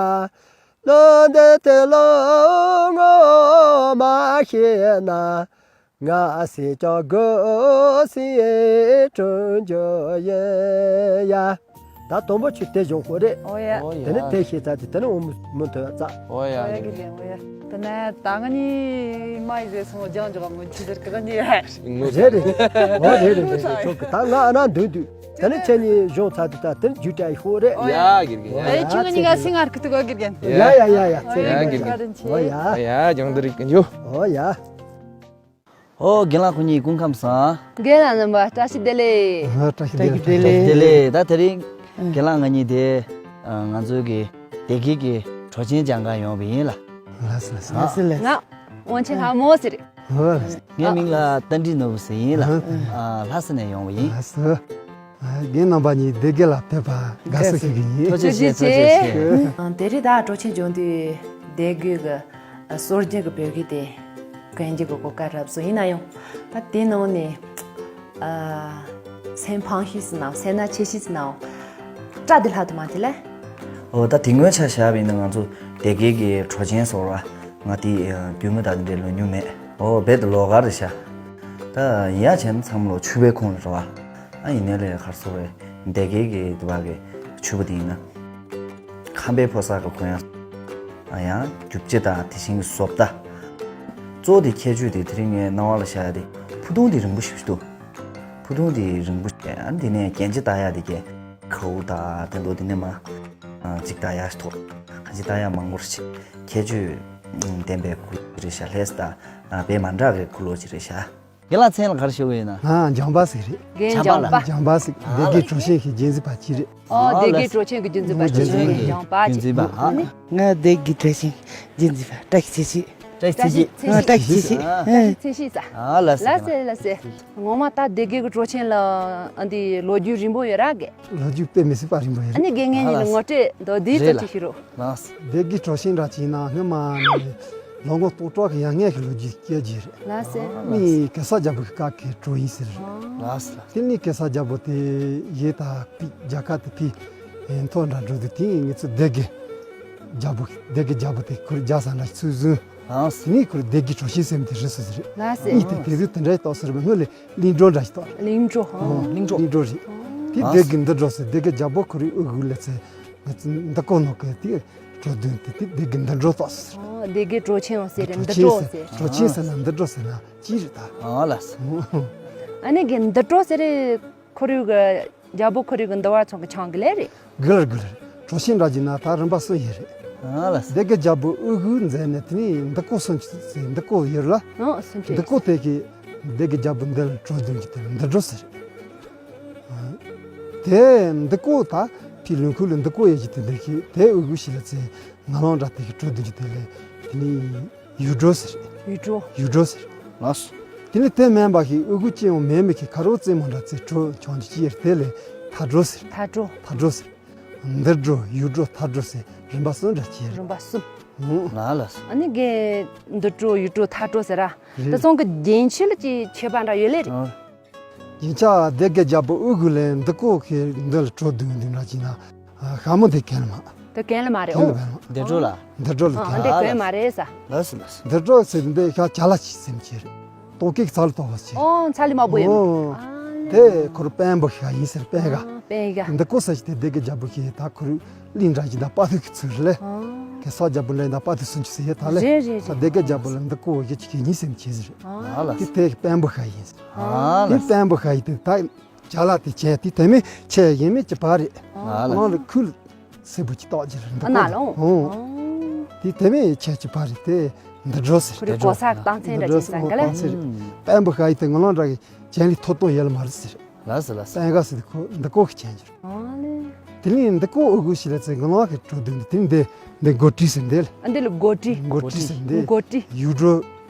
ལོ་འདི་དེ་ལོ་ངོ་མ་ཤེས་ན། ང་སྲིད་ཀྱང་དགུ་སྲིད་དྲུང་འཇུག་ཡིན་ཡ། ད་དང་པོ་ཆུ་དེ་གཞུང་ཁོ་རེད། ཨོ་ཡ། ཨོ་ཡ། དེ་ནི་དེ་ཤེས་ཚར་དུས་དེ་ནི་འོ་མི་མི་ཐོས་ཙ། ཨོ་ཡ། ཨོ་ཡ་གི་ལེ་ཨོ་ཡ། དེ་ནས་ད་ང་གཉིས་མ་ཡི་ཟེར་སོང་ལྗང་ལྗང་མོ་ཆུ་ཟེར་གི་གཉིས། རེད་རེད། ཨོ་རེད་རེད་རེད་རེད། ཆོག་གི། ད་ང་ཨ་ན་འདུག་འདུག་དེ་ནི་ཁྱེད་གཉིས་གཞུང་ཚར་དུས་ད་དེ་ནི་རྒྱུ་འབྲས་ཤོག་རེད། ཡ་གི་གི། ཨོ་ཡ། ཨེ་ཁྱེད་གཉིས་ཀ་སེང་ངར་གི་ཏུ་གོ་གི་རྒན། ཡ་ཡ་ཡ་ཡ། ཨོ་ཡ་གི་གི། ཨོ་ཡ། ཨོ་ཡ་ལྗང་འདི་རིག་གི་འཇུ། ཨོ་ཡ། ཨོ་རྒན་ལགས་ཁོ་གཉིས་སྐུ་ཁམས་བཟང་། རྒན་ལགས་རྣམ་པ་བཀྲ་ཤིས་བདེ་ལེགས། ཨ། བཀྲ་ཤིས་བདེ་ལེགས། བཀྲ་ཤིས་བདེ་ལེགས། ད་དེ་རིང་ཨ། རྒན་ལགས་ང་གཉིས་དེ་ཨ། ང་ཚོའི་གི་སྡེ་དགེ་གི་གྲོགས་ཆེན་སྦྱང་གར་ཡོང་བ་ཡིན་ལ། ལགས་སོ་ལགས་སོ། ལགས་སོ་ལགས་སོ། ང་དབང་ཆེན་ལྷ་མོ་ཟེར། ཨོ་ལགས་སོ། ངའི་མིང་ལ་རྟ་མགྲིན་ནོར་བུ་ཟེར་ཡིན་ལ། ཨ། ཨ། ལྷ་ས་ནས་ཡོང་བ་ཡིན། ལགས་སོ། རྒན་རྣམ་པ་གཉིས་སྡེ་དགེ་ལ་ཕེབས་པ་དགའ་བསུ་ཞུ་གི་ཡིན། ཐུགས་རྗེ་ཆེ། ཐུགས་རྗེ་ཆེ། ཨ། དེ་རིང་ད་གྲོགས་ཆེན་སྦྱོང་དུས་སྡེ་དགེ་གི་སྲོལ་རྒྱུན་གྱི་བོད་གོས་དེ་གོན་རྒྱུ་གི་གོ་སྐབས་རག་སོང་། ཡིན་ན་ཡང་ད་དེ་ནང་ནས་ཨ། སེམས་ཕངས་ཤིག་ཟེར་ན་སེམས་ན་ཆེ་ཤིག་ཟེར་ན་སྐྲ་དེ་ལྷག་ཏུ་མ་དེ་ལས། ཨོ་ད་དེ་སྔོན་ཆ་བཞག་པ་ཡིན་ན་ང་ཚོ་སྡེ་དགེ་གི་གྲོགས་ཆེན་ཟེར་བ་ང་དེ་རྒྱུས་མངའ་དང་དེ་འདྲའི་ལོ་ཉུང་མེད། ཨོ་རྦད་དེ་ལོགས་ཀ་རེད་ཤག་ད་ཡ་བྱས་ན་ཚང་མ་ལོ་ཕྱུ་པའི་ཁོངས་རེད་བ། ཨ་ཡིན་ནའི་ལས་གར་སོ་བའི་སྡེ་དགེ་གི་དུ་བ་གི་ཕྱུ་པ་དེ་ཡིན་ན། ཁམས་པའི་ཕོ་གསར་གི་ཁོ་ཡང་། ཨ་ཡང་རྒྱུ་ཆ་དང་དེ་བཞིན་གྱི་བཟོ་ལྟ། གཙོ་བོ་དེ་ཁྱད་ཆོས་དེ་དེ་རིང་ངའི་སྣང་བ་ལ་ཤར་ཡ་དེ་ཕུ་ཐུང་དེ་རིང་པོ་ཞིག་འདུག་ཕུ་ཐུང་དེ་རིང་པོ་ཞིག་ཨ་འདི་ནས་རྒྱན་ཆ་བཏགས་ཡ་དེ་གས་གའུ་དང་དེ་འདྲ་དེ་ནས་མ། ཅིག་བཏགས་ཡ་ཞིག་ཐོག་གང་ཅི་བཏགས་ཡ་མང་པོ་ཞིག་ཁྱད་ཆོས་ལྡན་པའི་ཁུ་ལོ་ཅིག་རེད་ཤག་ལྷས་དང་བས་མ་འདྲ་བའི་ཁུ་ལོ་ཅིག་རེད་ཤག་རྒན་ལགས་མཚན་ལ་ག་རེ་ཞུ་གི་ཡོད་ན། ང་འཇམ་པ་ཟིག་རེད། རྒན་འཇམ་པ། འཇམ་པ་ཟིག་སྡེ་དགེ་གྲོ་ཞིང་གི་རྒྱུན་འཛིན་པ་གཅིག་རེད། ཨོ་སྡེ་དགེ་གྲོ་ཞིང་གི་རྒྱུན་འཛིན་པ་གཅིག་རྒྱུན་འཛིན་པ། རྒྱུན་འཛིན་པ་ཨ། ང་སྡེ་དགེ་གྲོ་ཞིང་རྒྱུན་འཛིན་པ་བཀྲ་ཤིས་ཚེ་ཤིས། བཀྲ་ཤིས་ཚེ་ཤིས། ཨ་བཀྲ་ཤིས་ཚེ་ཤིས། བཀྲ་ཤིས་ཚེ་ཤིས་ས། ཨ་ལ་ལ་སེ་ལ་སེ། ངོ་མ་ད་སྡེ་དགེ་གི་གྲོ་ཞིང་ལ་ཨ་འདི་ལོ་རྒྱུས་རིང་པོ་ཡོད་ར་གི། ལོ་རྒྱུས་དཔེ་མི་སྲིད་པ་རིང་པོ་ཡོད་རེད། ཨ་ནི་དགེ་བསྙེན་ནི་ངོ་སྤྲོད་མདོར་བསྡུས་ཙམ་ཅིག་ཞུ་རོགས། ལགས། སྡེ་དགེ་གྲོ་ཞིང་འདྲ་ཅིག་ན་སྔོན་མ་ནས་ལོ་ངོ་སྟོང་ཕྲག་གི་ཡར་སྔོན་གྱི་ལོ་རྒྱུས་སྐད་ཆ་རེད། ལགས་སེ། མི་གེ་སར་རྒྱལ་པོ་གི་སྐབས་ཀྱི་གྲོ་ཡིན་ཟེར། ལགས་སེ། དེ་ནས་གེ་སར་རྒྱལ་པོ་དེ་ཡེ་ད་ཕི་རྒྱ་གར་དུ་ཕི་མཐོ་འདྲ་འགྲོ་དུས་དེ་ངེད་ཚོ་སྡེ་དགེ་རྒྱལ་པོ་སྡེ་དགེ་རྒྱལ་པོ་དེ་ཁུར་རྒྱ་ས་འདྲ་ཚུལ་བཟུང་། ལགས་སེ། དེ་ནས་ཁུར་སྡེ་དགེ་གྲོ་ཞིང་ཟེར་མི་དེ་རེད་ཟེར་ཟེར། ལགས་སེ། གཉིས་དེ་དེ་དུས་དེ་འདྲ་ཞིག་བཏགས་ཟེར་བ་སྔོན་ལས་གླིང་སྒྲུང་འདྲ་ཞིག་བཏགས། གླིང་སྒྲུང་། ཨོ། གླིང་སྒྲུང་། གླིང་སྒྲུང་རེད། ཨོ། དེ་སྡེ་དགེ་འདུ་སྒྲོ་ཟེར་སྡེ་དགེ་རྒྱལ་པོ་ཁོ་རའི་དབུ་གུ་ལ་ཚེ་ང་ཚོ་འདི་ཀོ་ནོ་གི་དེ་གྲོ་བདུན་དེ་དེ་སྡེ་དགེ་འདུ་སྒྲོ་བཏགས་ཟེར། ཨོ་སྡེ་དགེ་གྲོ་ཆེན་ཟེར་རེད། འདུ་སྒྲོ་ཟེར། གྲོ་ཆེན་ཟེར་ན་འདུ་སྒྲོ་ཟེར་ན་ཅི་རེད་ད། ཨ་ལ་སོ། ཨ་ནི་གི་འདུ་སྒྲོ་ཟེར་རེད། ཁོར་ཡུག་གི་རྒྱལ་པོ་ཁོར་ཡུག་གི་འདུལ་བ་ཚོགས་ཀྱི་ཆང་གི་ལས་རེད། གུར་གུར། གྲོ་ཞིང་འདྲ་གྱི་ན་ད་རིམ་པ་གསུམ་ཡོད་རེད། ཨ་ལ་སོ། སྡེ་དགེ་རྒྱལ་པོ་དབུ་གུ་མཛད་ནས་དེ་ནས་འདུ་སྒྲོ་སུམ་ཅུ་ཟེར་འདུ་སྒྲོ་ཡོད་ལ། ཨང་སུམ་ཅུ། འདུ་སྒྲོ་དེ་གི་སྡེ་དགེ་རྒྱལ་པོ་འདི་ལ་གྲོ་བདུན་གྱི་དེ་ལ་འདུ་སྒྲོ་ཟེར། དེ་འདུ་སྒྲོ་ད་ཕི་ལུང་ཁུག་ལ་འདུ་སྒྲོ་ཡོད་ཀྱི་དེ་འདི་གི་དེ་དབུ་གུ་ཞིག་ལ་ཚེ་ང་ལོང་འདྲ་དེ་གི་གྲོ་བདུན་གྱི་དེ་ལ་དེ་ནས། ཡུལ་སྒྲོ་ཟེར། ཡུལ་སྒྲོ། ཡུལ་སྒྲོ་ཟེར། ལགས་སོ། དེ་ནས་དེ་མིན་པ་ཞིག་དབུ་གུ་ཅི་ཡང་མེད་མི་གི་ཁ་རོག་རྩེ་མོ་འདྲ་རྩེ་གྲོ་ཆང་གི་ཅི་ཡེར་དེ་ལས་ཐ་སྒྲོ་ཟེར། ཐ་སྒྲོ། ཐ་སྒྲོ་ཟེར། འདུ་སྒྲོ་ཡུལ་སྒྲོ་ཐ་སྒྲོ་ཟེར་རིམ་པ་གསུམ་འདྲ་ཅི་ཡེར། རིམ་པ་གསུམ། ཨང་། ལགས་ལགས་སོ། ཨ་ནི་གི་འདུ་སྒྲོ་ཡུལ་སྒྲོ་ཐ་སྒྲོ་ཟེར་ར། རེད། དེ་ཚོང་གི་རྒྱན་ཆ་ལ་ཅི་ཁྱད་པར་འདྲ་ཡོད་ལེ་རེད། ཨང་། རྒྱན་ཆ་སྡེ་དགེ་རྒྱལ་པོ་དབུ་གུ་ལས་འདུ་སྒྲོ་གི་འདི་ལ་གྲོ་བདུན་འདི་འདྲ་ཅི་ན། ཤ་མོ་འདི་གན་ལ་མ། འདི་གན་ལ་མ་རེད། གན་ལ་མ་རེད། འདི་སྒྲོ་ལ། འདི་སྒྲོ་ལ་གན། འདི་གན་མ་རེད་ས། ལགས་སོ་ལགས་སོ། འདི་སྒྲོ་ཟེར་འདི་ཤ་ཅ་ལ་ཅི་སེམས་ཅི་རེད། ཏོག་ཀིག་ཚ་ལ་ཏོག་བ་ཅི། ཨོ་ཚ་ལི་མ་བུ་ཡིན། ཨོ། དེ་ཁོར་པན་པོ་ཤ་ཡིན་ཟེར་པན་ག། པན་ག། འདི་ཀོ་ས་ཅི་དེ་སྡེ་དགེ་རྒྱལ་པོ་ཤི་ད་ཁོར་གླིང་འདྲ་ཅི་ད་དཔའ་ཐུལ་གི་ཚུལ་ལས། ཨོ། གེ་སར་རྒྱལ་པོ་འདྲ་ད་དཔའ་ཐུལ་སུན་ཅི་ཟེར་ཡེ་ད་ལས། རེད་རེད་རེད། སྡེ་དགེ་རྒྱལ་པོ་ལ་འདི་ཀོ་ཡེ་ཅི་གི་ཡིན་སེམས་ཅི་ཟེར། ཨོ། དེ་དེ་པན་པོ་ཤ་ཡིན་ཟེར། ཨོ། དེ་པན་པོ་ཤ་ཡིན་དེ་ད། ཅ་ལ་དེ་ཆེ་དེ་དེ་མིན་ཆེ་ཡིན་མིན་གྱི་བར་རེད། ཨ་ལ། ནང་ལ་ཁུལ་སེར་པོ་ཅི་རྟགས་ཅི་རེད་འདུག་ཨ་ན་ལོ། ཨོ། དེ་དེ་མིན་ཆེ་གྱི་བར་རེད་དེ་འདི་སྒྲོ་ཟེར། ཁོ་རེ་གོ་ས་རྟགས་མཚན་འདྲ་ཅིག་སང་ག་ལ། པན་པོ་ཤ་ཡི་དེ་ངོ་ལོང་འདྲ་གི་ཅན་ལི་ཐོ་གཏོང་ཡེ་ལ་མ་རེད་ཟེར། ལ་ཟེར་ལ་ཟེར། པན་ག་ཟེར་དེ་ཁོ་འདི་ཀོ་གི་ཅན་ཅི་རེད། ཨ་ལེ། དེ་ལས་འདི་ཀོ་ཨུ་གུ་ཤི་ལ་ཚེ་ངོ་ལོང་གི་གྲོ་བདུན་དེ་དེ་འདི་འདི་གོ་ཏི་ཟེར་འདི་ལ། ཨ་འདི་ལ་གོ་ཏི། གོ་ཏི་ཟེར་འདི། གོ་ཏི། ཡུལ་སྒྲོ་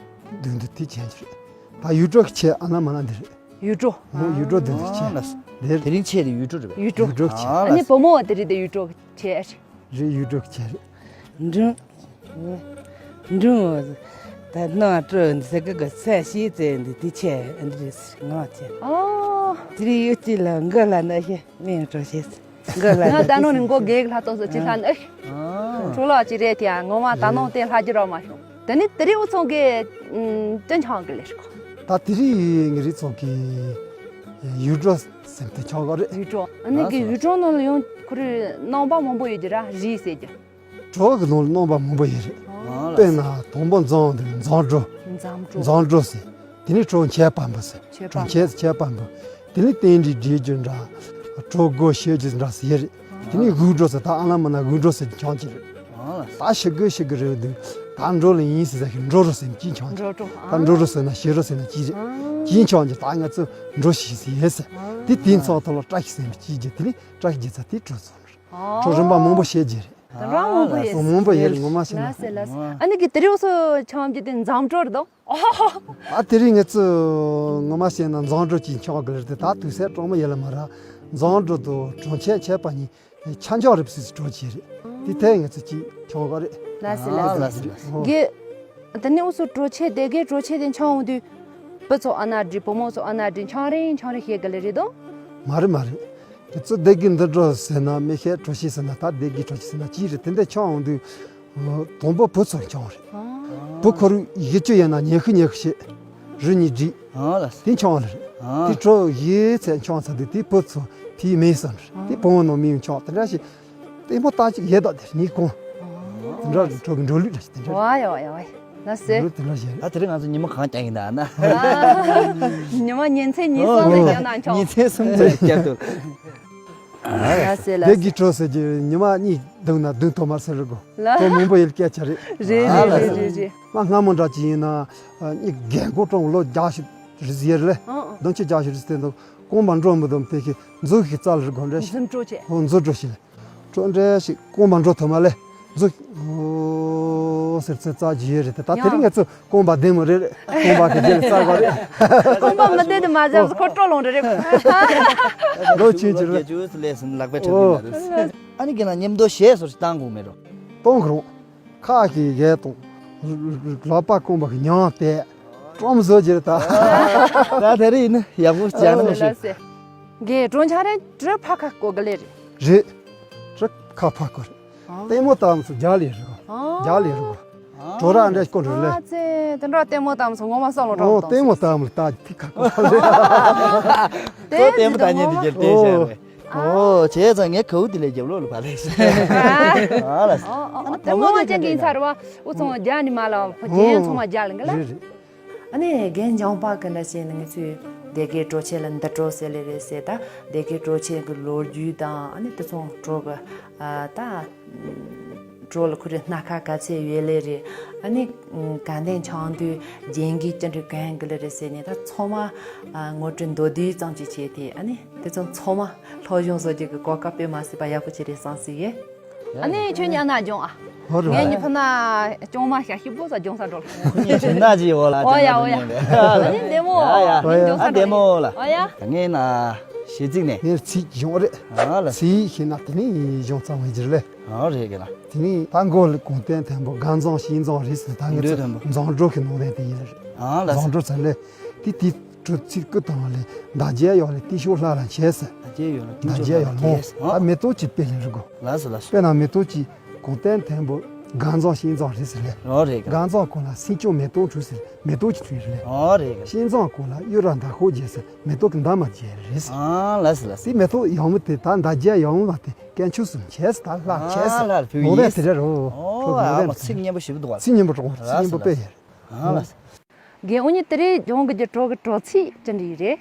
བདུན་དེ་དེ་ཅན་ཅི་རེད། ད་ཡུལ་སྒྲོ་གི་ཆེ་ཨ་ན་མ་ན་འདི་རེད། ཡུལ་སྒྲོ། ཨོ་ཡུལ་སྒྲོ་འདི་འདི་ཆེ། ཨ་ལ་སོ། འདིར། དེ་རིང་ཆེ་དེ་ཡུལ་སྒྲོ་རེད་པས། ཡུལ་སྒྲོ། ཡུལ་སྒྲོ་ཆེ། ཨ་ནི་བུ་མོ་དེ་རིང་དེ་ཡུལ་སྒྲོ་ཆེ། རེད་ཡུལ་སྒྲོ་ཆེ་རེད། འབྲིང་། འབྲིང་། ད་སྣང་སྤྲོ་འདི་ཟེར་གི་གི་ཚད་ཤེས་ཙེ་འདི་དེ་ཆེ་འདི་རེད་ངག་ཆེ། ཨོ། དེ་རིང་ཡུལ་གཅིག་ལ་མགོ་ལ་ན་ཤེ་མིང་སྤྲོ་ཤེས། མགོ་ལ་ང་ད་ནོ་ནི་མགོ་རྒས་ལྷ་ཏོ་སོ་ཅི་ལྷ་ནི། ཨ། འཕྲོ་ལོག་ཅི་རེད་དེ་ངོ་མ་ད་ནོ་དེ་ལྷ་རྒྱུ་རོགས་མ་བྱུང་། དེ་ནི་དེ་རིང་འུ་ཚོ་གི་ཨུམ་སྟོན་ཆང་གི་ལས་ཤོག་ད་དེ་རིང་ངེད་རིགས་ཚོ་གི་ཡུལ་སྒྲོ་ཟེར་དེ་ཆང་ག་རེད། ཡུལ་སྒྲོ། ཨ་ནི་གི་ཡུལ་སྒྲོ་ནང་ལ་ཡང་ཁོ་རེ་རྣམ་པ་མང་པོ་ཡོད་ཀྱི་ར་རིགས་ཟེར་གྱི། གྲོ་གི་ནང་ལ་རྣམ་པ་མང་པོ་ཡོད་རེད། དཔེར་ན་དང་པོ་འཛམ་དེ་འཛམ་གྲོ། འཛམ་གྲོ། འཛམ་གྲོ་ཟེར། དེ་ནས་གྲོ་མཆེད་པ་འབུ་ཟེར། མཆེད་པ་འབུ། གྲོ་མཆེད་མཆེད་པ་འབུ། དེ་ནས་རྟེན་འབྲེལ་འགྲེལ་རྒྱུ་འདྲ། གྲོ་སྒོ་ཕྱེ་རྒྱུ་འདྲ་ཟེར་ཡོད་རེད། དེ་ནས་དབུགས་སྒྲོ་ཟེར་ད་ཨ་ལ་མ་ན་དབུགས་སྒྲོ་ཟེར་གྱི་ཆང་ཅི་རེད། ད་ཤི་དགོས་ཤི་དགོས་རེད་འདུག་ད་འགྲོ་ལ་ཡིན་ཟེར་ཟེར་གི་འགྲོ་རོ་ཟེར་ཅི་ཆང་ཅི། འགྲོ་གྲོ། ད་འགྲོ་རོ་ཟེར་ན་ཤི་རོ་ཟེར་ན་ཅི་རེད། ཅི་ཆང་ཅི་ད་ང་ཚོ་འགྲོ་ཤི་ཟེར་ཡོད་ཟེར། དེ་དེ་ཚོགས་ཐོག་ལ་བཀྲ་ཤིས་ཟེར་ཅི་རྒྱུ་དེ་ནས་བཀྲ་ཤིས་རྒྱུ་ཚ་དེ་གྲོ་ཚོགས་རེད། གྲོ་རིམ་པ་མང་པོ་བཤད་རྒྱུ་རེད། དེ་འདྲ་མང་པོ་ཡོད། མང་པོ་ཡོད་རེད་ངོ་མ་བཤད་ན། ལགས་སེ་ལགས་སེ། ཨ་ནི་གི་དེ་རིང་སོ་ཆང་རྒྱུ་དེ་འཛམ་གྲོ་རེད་དོ། ཨ་དེ་རིང་ང་ཚོ་ངོ་མ་བཤད་ན་འཛམ་གྲོ་གཅིག་འཁྱོག་གི་རེད་དེ་ད་དུས་ཚོད་གྲོག་མོ་ཡོད་ལ་མ་ར། འཛམ་གྲོ་དང་གྲོ་མཆེད་མཆེད་པ་གཉིས་ཆ་འཇོག་རེད་སྲིད་གྲོ་གཅིག་རེད། དེ་ཐད་ང་ཚོ་གཅིག་འཁྱོག་གི་རེད། ལགས་སེ་ལགས་སེ། ཨོ། གི་དེ་ནས་འུ་ཚོ་གྲོ་མཆེད་སྡེ་དགེ་གྲོ་མཆེད་དེ་འཁྱོག་འོང་དུས་བུ་ཚོ་ཨ་ན་འདྲི་བུ་མོ་ཚོ་ཨ་ན་འདྲི་འཁྱོག་རིང་འཁྱོག་རིང་བཤད་གི་ལེ་རེད་དོ། མ་རེད་མ་རེད། དེ་ཚོ་སྡེ་དགེ་འདུ་གྲོ་ཟེར་ན་མི་ཤེས་གྲོ་ཞིག་ཟེར་ན་ད་སྡེ་དགེ་གྲོ་ཞིག་ཟེར་ན་གཅིག་རེད་དེ་འདྲ་འཁྱོག་འོང་དུས། དང་པོ་བུ་ཚོར་འཁྱོག་རེད། བུ་ཁོ་རུ་ཡི་གེ་ཡིན་ན་ཉན་ཤི་ཉན་ཤི་བྱེད། རི་གཉིས་བསྒྲིགས། ཨ་ལ། དེ་འཆང་བ་རེད། ཨ། དེ་གྲོ་ཡོད་ཚད་འཆང་ཚར་དུས་དེ་བུ་ཚོ་ཕའི་མེ་སོན་རེད། དེ་བུ་མོ་ནང་མི་འཆང་། དེ་འདྲ་ཞིག་ལྟད་མོ་ལྟ་ཅིག་ཡོད་ད། དེ་གཉིས་གོང་། དེ་འདྲ་གྲོ་གི་འགྲོ་ལུགས་འདྲ་ཞིག་དེ་འདྲ། ཝ་ཡ་ཝ་ཡ་ཝ། ལ་སེ། འགྲོ་དེ་འདྲ་ཞིག་རེད། ད་དེ་རིང་ང་ཚོ་ཉི་མ་གང་བསྐྱལ་ཡིན་ད་ན། ཉི་མ་ཉིན་མཚན་ཉིན་གསུམ་ལ་བསྐྱལ་ན་འཆང་། ཉིན་མཚན་གསུམ་ཚོད་བསྐྱལ་འདུག་ལ་སེ་ལ་སེ། དེ་གི་གྲོ་ཟེར་གྱི་ཉི་མ་གཉིས་བདུན་ན་བདུན་ཐོག་མ་ཟེར་རེད་གོ། ལ། གྲོ་མང་པོ་ཡོད་སྐད་ཆ་རེད། རེད་རེད་རེད་རེད་རེད། མ་སྔ་མོ་འདྲ་ཅིག་ཡིན་ན་གཉིས་རྒན་གོ་གྲོང་ལོ་བརྒྱ་ཞིག་རེད་ཟེར་ལེ། ཨང་ཨང་། བདུན་ཅུ་བརྒྱ་ཞིག་རེད་ཟེར་འདུག་རྐང་པ་འགྲོ་མི་འདུག་དེ་གི་མཛུབ་ཞིག་རྩ་ལ་རེད་གོ་འདྲ་ཞིག་མཛུབ་གྲོ་བྱེད། ཧོ་མཛུབ་གྲོ་ཞིག་ལེ། གྲོ་འདྲ་ཞིག་རྐང་པ་འགྲོ་ཐུབ་མ་ལེ། མཛུབ་ཨོ་ཟེར་ཚེ་རྩ་རྒྱུ་ཡོད་རེད་དེ། ད་དེ་རིང་ང་ཚོ་རྐང་པ་བདེ་མོ་རེད། རྐང་པ་གི་རྗེས་ལ་རྩ་ག་རེད། རྐང་པ་མི་བདེ་དུ་མ་བཞག་ཁོ་སྤྲོ་ལོང་རེ་རེད། ལོ་ཆུང་ཆུང་རེད། ཇུས་ལས་སུ་ལག་པས་འཁྲབ་ཨོ། ཡིན་ན་རེད། ཨ་ནི་གི་ན་མཉམ་དུ་གཞས་སོར་བཏང་དགོས་མེད་རོ། གཏོང་གི་རུང་། ཁ་གི་གས་གཏོང་། ལག་པ་རྐང་པ་གི་ཉང་སྟེ། ཀྲོམ་བཟོ་རྒྱུ་རེད་ད། ད་དེ་རིང་ཡིན་ན་ཡག་པོ་ཅག་ནི་མི་ཤེས། གས་གྲོང་ཆ་རེད། གྲི་ཕ་ཁ་བཀོལ་གི་ལེ་རེད། རེད། གྲི་ཁ་ཕ་བཀོལ་རེད། ལྟད་མོ་ལྟ་མཚོ་རྒྱ་ལས་རེད། རྒྱ་ལས་རེད། གྲོ་ར་འདྲ་སྐོར་རེད་ལེ། ཨ་ཙེ། དེ་འདྲ་ལྟད་མོ་ལྟ་མཚོ་ངོ་མ་བསམ་བློ་ཨོ་དྲང་ལྟད་མོ་ལྟ་མཚོ་ལྟ་ཐིག་ཁ་བཀོལ་རེད། ལྟད་མོ་ལྟ་ཉན་དེ་རྒྱལ་ལྟས་བྱས་རེད། ཨོ་བྱས་ཙང་ངས་གའུ་དེ་ལས་རྒྱབ་ལོག་ལ་བ་ལས། ཨ་ལ། ཨོ་ཨོ་ཨོ། ལྟད་མོ་ཅན་གྱི་ཡིན་ས་རེད་བ། འུ་ཚང་རྒྱ་ནི་མ་ལ་བ་རྒྱན་ཚང་མ་རྒྱ་ལ་འགི་ལ། རེད་རེད། ཨ་ནི་རྒན་འཇམ་དཔལ་གི་འདྲ་བྱས་ནས་ང་ཚོས་སྡེ་དགེ་གྲོ་ཆེན་ལ་འདི་གྲོ་ཟེར་ལེ་རེད་ཟེར། ད་སྡེ་དགེ་གྲོ་ཆེན་གི་ལོ་རྒྱུས་དང་། ཨ་ནི་དེ་ཚོ་གྲོ་གི་ཨ་ད་གྲོ་ལ་ཁོ་རེ་སྣ་ཁ་ག་ཚད་ཡོད་ལེ་རེད། ཨ་ནི་ག་འདྲ་འཆང་དུས་རྒྱན་གྱི་ཅི་འདྲ་གང་གི་ལེ་རེད་ཟེར་ནས་ད་ཚང་མ་ཨ་ངོ་སྤྲོད་མདོར་བསྡུས་ཙམ་ཅིག་བྱས་ཏེ། ཨ་ནི་དེ་ཚོ་ཚང་མ་སློབ་སྦྱོང་བཟོ་རྒྱུ་གི་གོ་སྐབས་དཔེ་མ་སྲིད་པ་ཡག་པོ་ཅིག་རེད་བསམ་སྲིད་ཡེ། ཨ་ནི་ཁྱོད་ཉག་ན་སྦྱོང་ཨ། ཧོ་རོ། ངས་ཉི་ཕ་ན་སྐྱོང་མ་ཤ་ཤི་པོ་ས་སྦྱོང་ས་འགྲོ། ཁོ་གཉིས་བྱུང་ན་ཅི་ཡོད་ལ། ཨོ་ཡ་ཨོ་ཡ། ཨ་ནི་བདེ་མོ། ཡ་ཡ། ངས་སྦྱོང་ཨ་ས་བདེ་མོ་ལ། ཨོ་ཡ། ད་ངས་ན་གཞས་ཚིག་ནས། ངས་ཚིག་སྦྱོང་རེད། ཨ་ལ། ཚིག་ཤེས་ན་དེ་ནས་སྦྱོང་ཙམ་བྱེད་རྒྱུ་ལས། ཨ་རེད་གི་ལ། དེ་ནས་ད་མགོ་ལ་གོང་བསྟན་མཐོན་པོ་དགའ་མཛངས་ཞིང་མཛངས་རེད་ཟེར། ད་ངས་ཚོ་མཛངས་སྒྲོ་གི་ནང་ལས་དེ་ཡིན་རེད། ཨ་ལ། མཛངས་སྒྲོ་ཚ་ལས་དེ་དེ། གྲོ་ཚིག་སྐུ་དང་ལས། མདའ་རྒྱན་ཡོད་ལ་ཏི་ཤོ་ལྷ་ལ་མཆེ་ཟེར། མདའ་རྒྱན་ཡོད་ལ་ཏི་ཤོ་ལྷ་ལ་མཆེ་ཟེར། ད་མེ་ཏོག་ཅིག་དཔེ་ལེན་རུ་གོ། ལགས་སོ་ལགས་སོ། དཔེར་ན་མེ་ཏོག་ཅིག་གོང་བསྟན་མཐོན་པོ་དགའ་མཛངས་ཞིང་མཛངས་རེད་ཟེར་ལེ། ཨོ་རེད་ག། དགའ་མཛངས་གོང་ལ་སེང་ལྕོག་མེ་ཏོག་འཁྲུག་ཟེར། མེ་ཏོག་ཅིག་འཁྲུག་ཟེར་ལེ། ཨོ་རེད་ག། ཞིང་མཛངས་གོང་ལ་གཡུ་རལ་མདའ་ཁོག་རྒྱས་ཟེར། མེ་ཏོག་གི་མདའ་མ་རྒྱས་རེད་ཟེར། ཨ་ལགས་སོ་ལགས་སོ། དེ་མེ་ཏོག་ཡག་མོ་དེ་ད་མདའ་རྒྱན་ཡག་མོ་མ་དེ་དཀོན་མཆོག་གསུམ་མཆེ་ཟེར། ད་ལྷ་མཆེ་ཟེར། ཨ་ལགས་ལོ་ལོ་ཡིན་དེ་རེད་རོ། ཨོ་ཨ་མ་ཚིག་སྙན་པོ་ཞིག་འདུག་བ། ཚིག་སྙན་པོ་དྲང་བ། ཚིག་སྙན་པོ་དཔེ་ཡོད། ཨ་ལགས་སོ། རྒན་འུ་གཉིས་དེ་རིང་སྦྱོང་གི་རྒྱུ་གྲོ་གི་གྲོ་ཚིག་ཅི་འདྲ་ཡིན་རེད།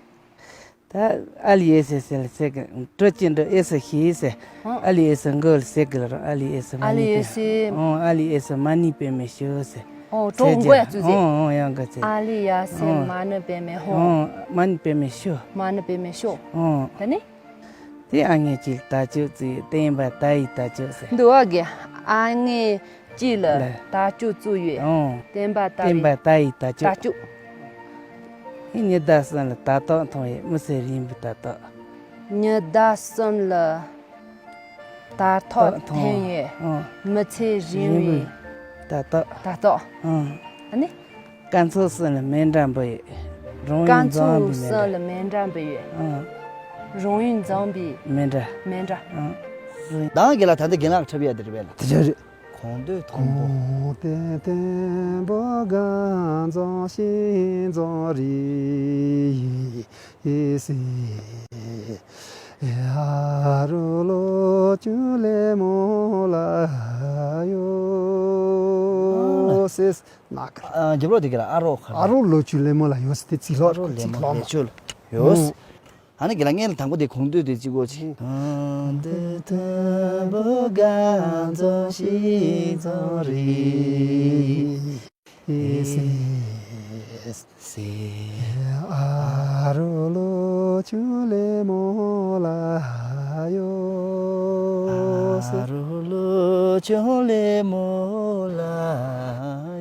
ད་ཨ་ལི་ཨེ་སེ་སེ་ལ་ཟེར་གི། གྲོ་ཅི་འདྲ་ཨེ་སེ་ཤི་ཟེར། ཨ་ལི་ཨེ་སེ་མགོ་ལ་ཟེར་གི་ལ་རང་། ཨ་ལི་ཨེ་སེ་མ་ཨ་ནི་ལི་ཨེ་སེ། ཨོ་ཨ་ལི་ཨེ་སེ་མ་ནི་པེ་མེ་ཤོ་ཟེར། ཨོ་གྲོ་མགོ་ཡ་ཚུ་ཟེར། ཨོ་ཨོ་ཡང་ག་ཚེ། ཨ་ལི་ཡ་སེ་ཨོ་མ་ནི་པེ་མེ་ཧོ། ཨོ་མ་ནི་པེ་མེ་ཤོ། མ་ནི་པེ་མེ་ཤོ། ཨོ་ད་ནི། དེ་ཨ་ངེ་ཅིག་ད་ཅོ་ཙི་བསྟན་པ་ད་ཡི་ད་ཅོ་ཟེར། འདི་བ་གི་ཨ་ངེ་ཅིག་ལ་ད་ཅོ་ཙུ་ཡོད། ཨོ། བསྟན་པ་ད་བསྟན་པ་ད་ཡི་ད་ཅོ། ད་ཅོ། ཨི་ཉི་ཟླ་གསུམ་ལ་དར་ཐོག་མཐོང་བའི་མི་ཚེ་རིང་པོའི་དར་ཐོག་ཉི་ཟླ་གསུམ་ལ་དར་ཐོག་མཐོང་བའི་མི་ཚེ་རིང་བའི་དར་ཐོག་དར་ཐོག་ཨ་ནི། སྐར་ཚོགས་གསུམ་ལ་མཎྜལ་འབུལ་ཡོད། རང་ཡུལ་འཛོམས་པའི་མཎྜལ། སྐར་ཚོགས་གསུམ་ལ་མཎྜལ་འབུལ་ཡོད། ཨང་། རང་ཡུལ་འཛོམས་པའི་མཎྜལ། མཎྜལ། ཨང་། ཨང་། ད་རྒན་ལགས་ད་ལྟ་རྒན་ལགས་འཁྲབ་ཡ་དེ་རེད་པས་ལ། དེ་འདྲ་རེད། གོང་དུ་མཐོན་པོ། གོང་དུ་མཐོན་པོ་དགའ་མཛངས་ཞིང་མཛངས་རེད་ཟེར། ཨ་རོགས་ལོ་ཆུང་ལེ་མོ་ལ་ཡོད་ཟེར། ནག་གི། ཨ། རྒྱབ་ལོགས་དེ་ག་ལ་ཨ་རོགས་ཁ། ཨ་རོགས་ལོ་ཆུང་ལེ་མོ་ལ་ཡོད་ཟེར། དེ་ཚིག་ལོག་ཨ་རོགས་ལེ་མོ་ཚིག་ལོག་ལེ་ཆུང་ལ་ཡོད། ཨ་ནི་རྒན་ལགས་སྔོན་ལ་དང་པོ་དེ་གོང་དུ་དེ་གཅིག་གོ་ཅིག་གོང་དུ་མཐོན་པོ་དགའ་མཛངས་ཞིང་མཛངས་རེད་ཟེར། ཨ་རོགས་ལོ་ཆུང་ལེ་མོ་ལ་ཡོད་ཟེར། ཨ་རོགས་ལོ་ཆུང་ལེ་མོ་ལ་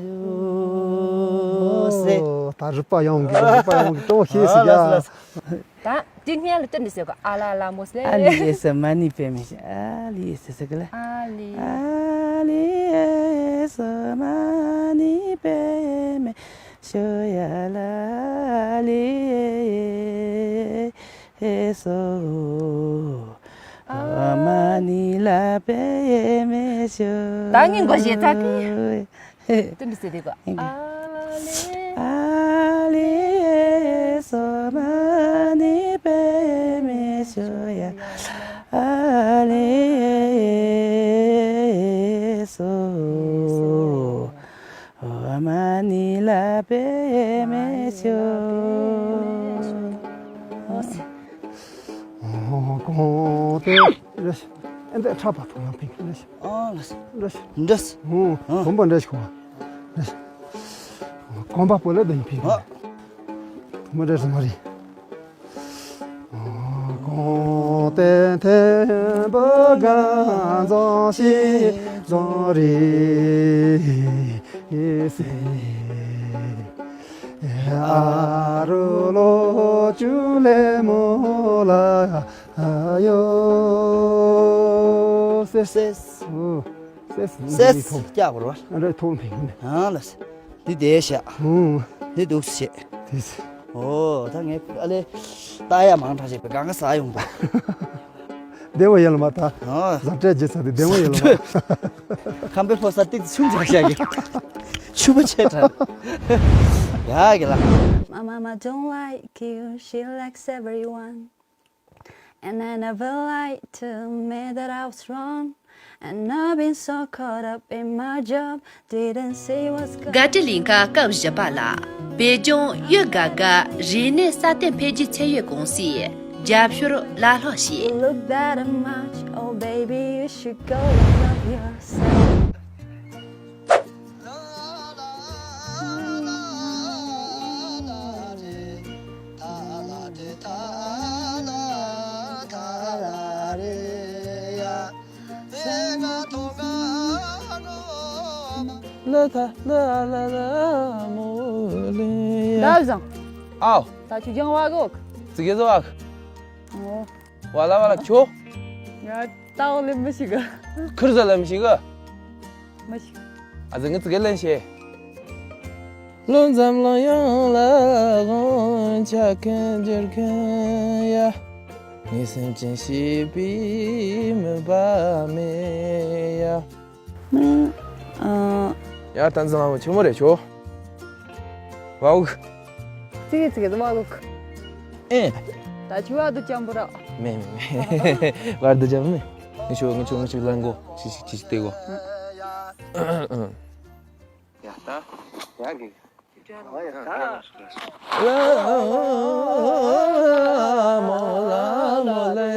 ཡོད་ཟེར། ད་རུས་པ་ཡོང་གི། རུས་པ་ཡོང་གི་གཏོང་ཤེས་ཟེར་ཡ། ད་དེ་སྔོན་ལ་དེ་འདྲ་ཟེར་གོ། ཨ་ལ་ལ་མོ་ཟེར། ཨ་ལི་ཨེ་སེ་མ་ནི་པེ་མེ་ཤོ། ཨ་ལི་ཨེ་སེ་ཟེར་གི་ལ། ཨ་ལི། ཨ་ལི་ཨེ་སེ་མ་ནི་པེ་མེ་ཤོ་ཡ་ལ། ཨ་ལི་ཨེ་སེ་མ་ནི་ལ་པེ་མེ་ཤོ། ད་ངས་མགོ་བཞེས་ཚར་གི། དེ་འདྲ་ཟེར་དེ་གོ། ཨ་ལི། ཨ་ལི། སོ་མ་ཎི་པདྨེ་ཤྭ་ཡ་ཨ་ལེ་སོ། ཨོཾ་མ་ཎི་ལ་པདྨེ་ཤྭ། ཨོ་སེ། ཨོ་གོང་དེ་རེ་ཤི། ཨེ་འདི་ཁྲག་པ་ཕོ་ཡང་ཕིང་རེ་ཤི། ཨོ་ལ་སེ། རེ་ཤི། འདྲ་སེ། ཨོ་ཨོ། གོང་པ་རེ་ཤི་གོང་པ། རེ་ཤི། གོང་པ་པོ་ལ་དེ་ཕིང་ཨོ། གོང་པ་རེ་ཤི་མ་རེད། གོང་དེ་ཐེམ་པོ་གང་རྫོང་ཤིང་རྫོང་རེད་ཟེར། ཨ་རུ་ལོ་ཅུ་ལེ་མོ་ལ་ཡོ་སེ་སེ། སེ་སེ། སེ་སེ། ཀྱག་བར་བར། ཨ་རེ་ཐོང་ཕིང་ནི། ཨ་ལ་སེ། འདི་བསྡད་བཞག་ཨུང་། འདི་འདུག་སེ་བྱས། དེ་སེ། ཨོ་ད་ངས་ཨ་ལེ། ལྟ་ཡ་མང་དྲགས་བྱས་པའི་གང་ག་ཟ་ཡོང་དང་། བདེ་བ་ཡོད་ལ་མ་ད། ཨོ། ཟ་འཕྲད་བྱེད་ས་དེ་བདེ་བ་ཡོད་ལ་མ། ཁམས་པའི་ཕོ་གསར་ཏིག་ཆུང་ཆགས་ཤག་གི། ཆུ་བ་ཆེ་དྲགས། ཡ་གི་ལ། My mama don't like you, she likes everyone. And I never lied to admit that I was wrong. And I've been so caught up in my job, didn't see what's going དགའ་སྤྲོའི་གླིང་ག་སྐབས་བཞི་པ་ལ། བོད་ལྗོངས་གཡུ་དགའ་དགའ་རིག་གནས་སྲ་བརྟན་འཕེལ་རྒྱས་ཚད་ཡོད་ཀུང་སིའི་རྒྱབ་སྐྱོར་ལ་ལྷག་བྱས། You look better much, oh baby, you should go and love yourself. ལ་ཐ་ལ་ལ་ལ་མོ་ལེ་ཡ། ད་བཟང་། ཨའོ། ད་ཆུ་ཀྱང་བ་གོ། ཙི་གེ་ཙི་བ་གོ། ཨོ། བ་ལ་བ་ལ་ཆོ། ཡ། ཏའོ་ལེ་མི་ཤི་ག་ཁུར་ཟ་ལེ་མི་ཤི་ག་མི་ཤི། ཨ་ཙི་ངི་ཙི་གེ་ལེན་ཤེ། བློ་འཛམ་གླིང་ཡོངས་ལ་དབང་ཆ་ཁན་འཇོར་ཁན་ཡ། ངའི་སེམས་ཅན་ཤེས་པའི་མོས་པ་མེད་ཡ། ཨ། ཡ་ད་འཛམ་གླིང་ཆེན་མོ་རེད་ཆོ། བའུ། ཙི་གེ་ཙི་གེ་ཙི་བ་གུག་ཨེ། ད་ཆུ་བ་དུ་ཅམ་པོ་ར། མེ་མེ་མེ། བར་དུ་ཅམ་མེ། ངི་ཆུ་ངི་ཆུ་ངི་ཆུ་ལན་གོ་ཤི་ཤི་ཤི་ཤི་ཏེ་གོ་ཡ་ད་ཡ་གི་ཡ་ད། ལ་མོ་ལ་མོ་ལེ་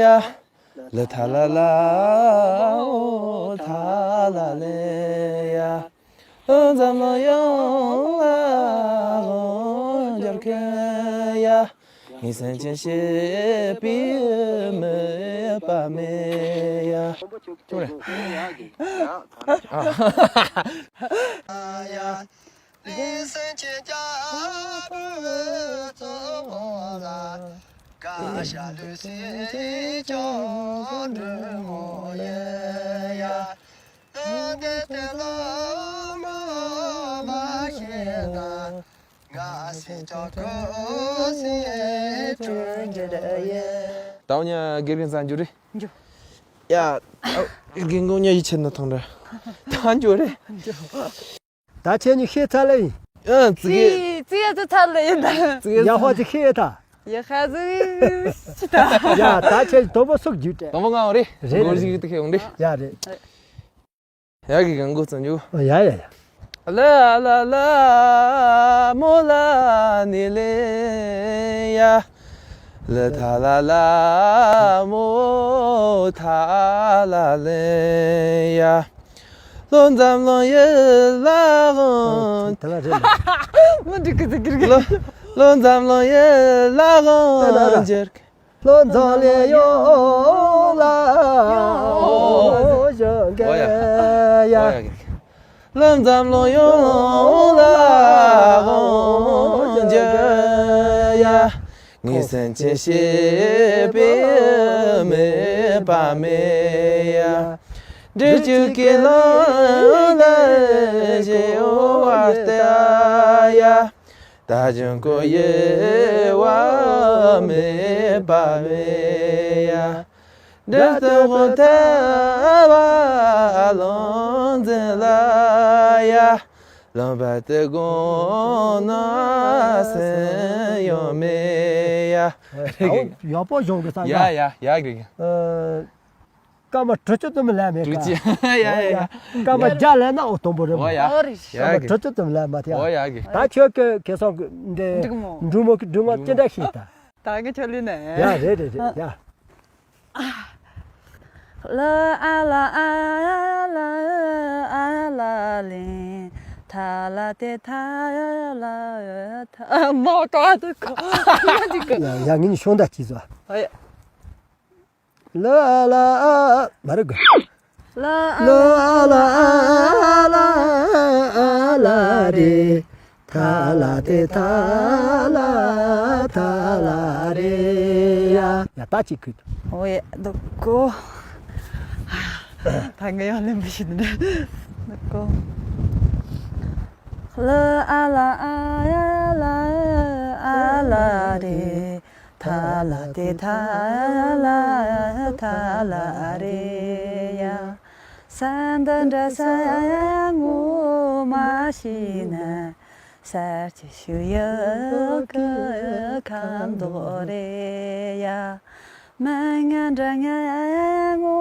ཡ། ལ་ཐ་ལ་ལ་ཨོ་ཐ་ལ་ལེ་ཡ། འཛམ་གླིང་ཡོངས་ལ་དབང་སྒྱུར་མཁན་ཡ། ངའི་སེམས་ཅན་ཤེས་པའི་མོས་པ་མེད་ཡ། ཅུང་རེད། ཨ། ལུས་སེམས་ཅན་སྐྱབས་བཅོལ་ལ། དགའ་ཞག་ལུས་སེམས་ཀྱང་འདྲེ་མོ་ཡིན་ཡ། ལྷ་འདྲེ་དེ་ལ་མ་མ་ཤེས་ན། ང་སེམས་ཀྱང་ཀུན་སེམས་སྤྲུལ་འགྱུར་ཡིན། ད་འོ་ཉ་དགེ་རྒན་ཚང་འགྱུར་རེད། འགྱུར། ཡ། དགེ་རྒན་ཀུན་ཉ་ཡིད་ཆེས་ན་ཐང་རེད། ད་འགྱུར་རེད། འགྱུར། ད་ཁྱེད་གཉིས་ཤེས་ཚར་ལེ་ཡིན། ཨ་ཙི་གེ་ཙི་ཙི་ཡ་ཙི་ཚར་ལེ་ཡིན་ད། ཙི་གེ་ཡ་ཧོ་ཙི་ཤེས་ད། ཡ་ཧ་ཙི་ཤི་ད། ཡ་ད་ཁྱེད་དོ་པོ་སུག་རྒྱུ་དྲན། དང་པོ་ང་འོ་རེད། རེད་སྒོར་རེད་ཞིག་ཏུ་ཁེ་འོང་རེད། ཡ་རེད། ཡ་གི་གང་གོ་ཙམ་འཇུ། ཡ་ཡ་ཡ། ལ་ལ་ལ་མོ་ལ་ནི་ལེ་ཡ། ལ་ཐ་ལ་ལ་མོ་ཐ་ལ་ལེ་ཡ། ལོ་འཛམ་གླིང་ཡི་ལ་དབང་། དེ་ལ་རེད། མི་འགྲིག་གི་ཟིག་གི་རིག་ལོ་ལོ་འཛམ་གླིང་ཡི་ལ་དབང་འགྱུར། ལོ་འཛམ་གླིང་ཡོངས་ལ་དབང་འགྱུར་གི་ཡ། ལོ་འཛམ་གླིང་ཡོངས་ལ་དབང་འགྱུར་ཡ། ངའི་སེམས་ཅན་ཤེས་པའི་མོས་པ་མེད་ཡ། འབྲི་ཆུ་ཀི་ལོ་ལ་ཞེ་འོ་བ་ལྟ་ཡ། ད་ཅུང་ཀོ་ཡེ་བ་མེད་པ་མེད་ཡ། འབྲི་ཏུ་ཧོ་ཐ་བ་ལོང་འཛིན་ལ་ཡ། ལམ་བར་དུ་དགོངས་ན་སེམས་ཡོད་མེད་ཡ། ཡག་པོ་བྱུང་གི་ས། ཡ་ཡ་ཡ་གི། སྐར་མ་དྲུག་ཅུ་ཙམ་ལས་མེད་ཀ། ཡ་ཡ་ཡ། སྐར་མ་བརྒྱ་ལས་ན་འོ་དང་པོ་རེད་མོ། ཡ་ཡ་སྐར་མ་དྲུག་ཅུ་ཙམ་ལས་མ་ཐེ། ཡ་ཡ་གི། ད་ཁྱོད་ཀྱི་གེ་སར་གི་འདི་འབྲུག་མོ་གི་འབྲུག་ངག་ཅི་འདྲ་ཤེས་ད། ད་གི་ཁྱོད་ལུས་ནས། ཡ་རེད་རེད་རེད་ཡ། ལ་ཨ་ལ་ཨ་ལ་ཨ་ལ་ལེ། ཐ་ལ་ཏེ་ཐ་ལ་ཐ། མོ་ཏོ་ཏུ་ཁོ། ཡ་ཡ་ངས་ཤོང་ད་ཅི་ཟོ། ཨ་ཡ། ལ་ཨ་ལ་ཨ་མ་རེད་གི། ལ་ཨ་ལ་ཨ་ལ་ཨ་ལ་རེ། ཐ་ལ་ཏེ་ཐ་ལ་ཐ་ལ་རེ་ཡ། ཡ་ད་ཅིག་གི། ཨོ་ཡ་འདུག་གོ། ད་ངས་ཡང་ལེན་པ་ཞིག་འདུག་གོ། ལ་ཨ་ལ་ཨ་ལ་ཨ་ལ་རེ། ཐ་ལ་ཏེ་ཐ་ལ་ཐ་ལ་རེ་ཡ། ས་འདི་འདྲ་ས་ངོ་མ་ཤེས་ན། ས་ཆུ་ཤུ་ཡག་གི་ཁ་མདོག་རེད་ཡ། མི་ང་འདྲ་ང་ངོ་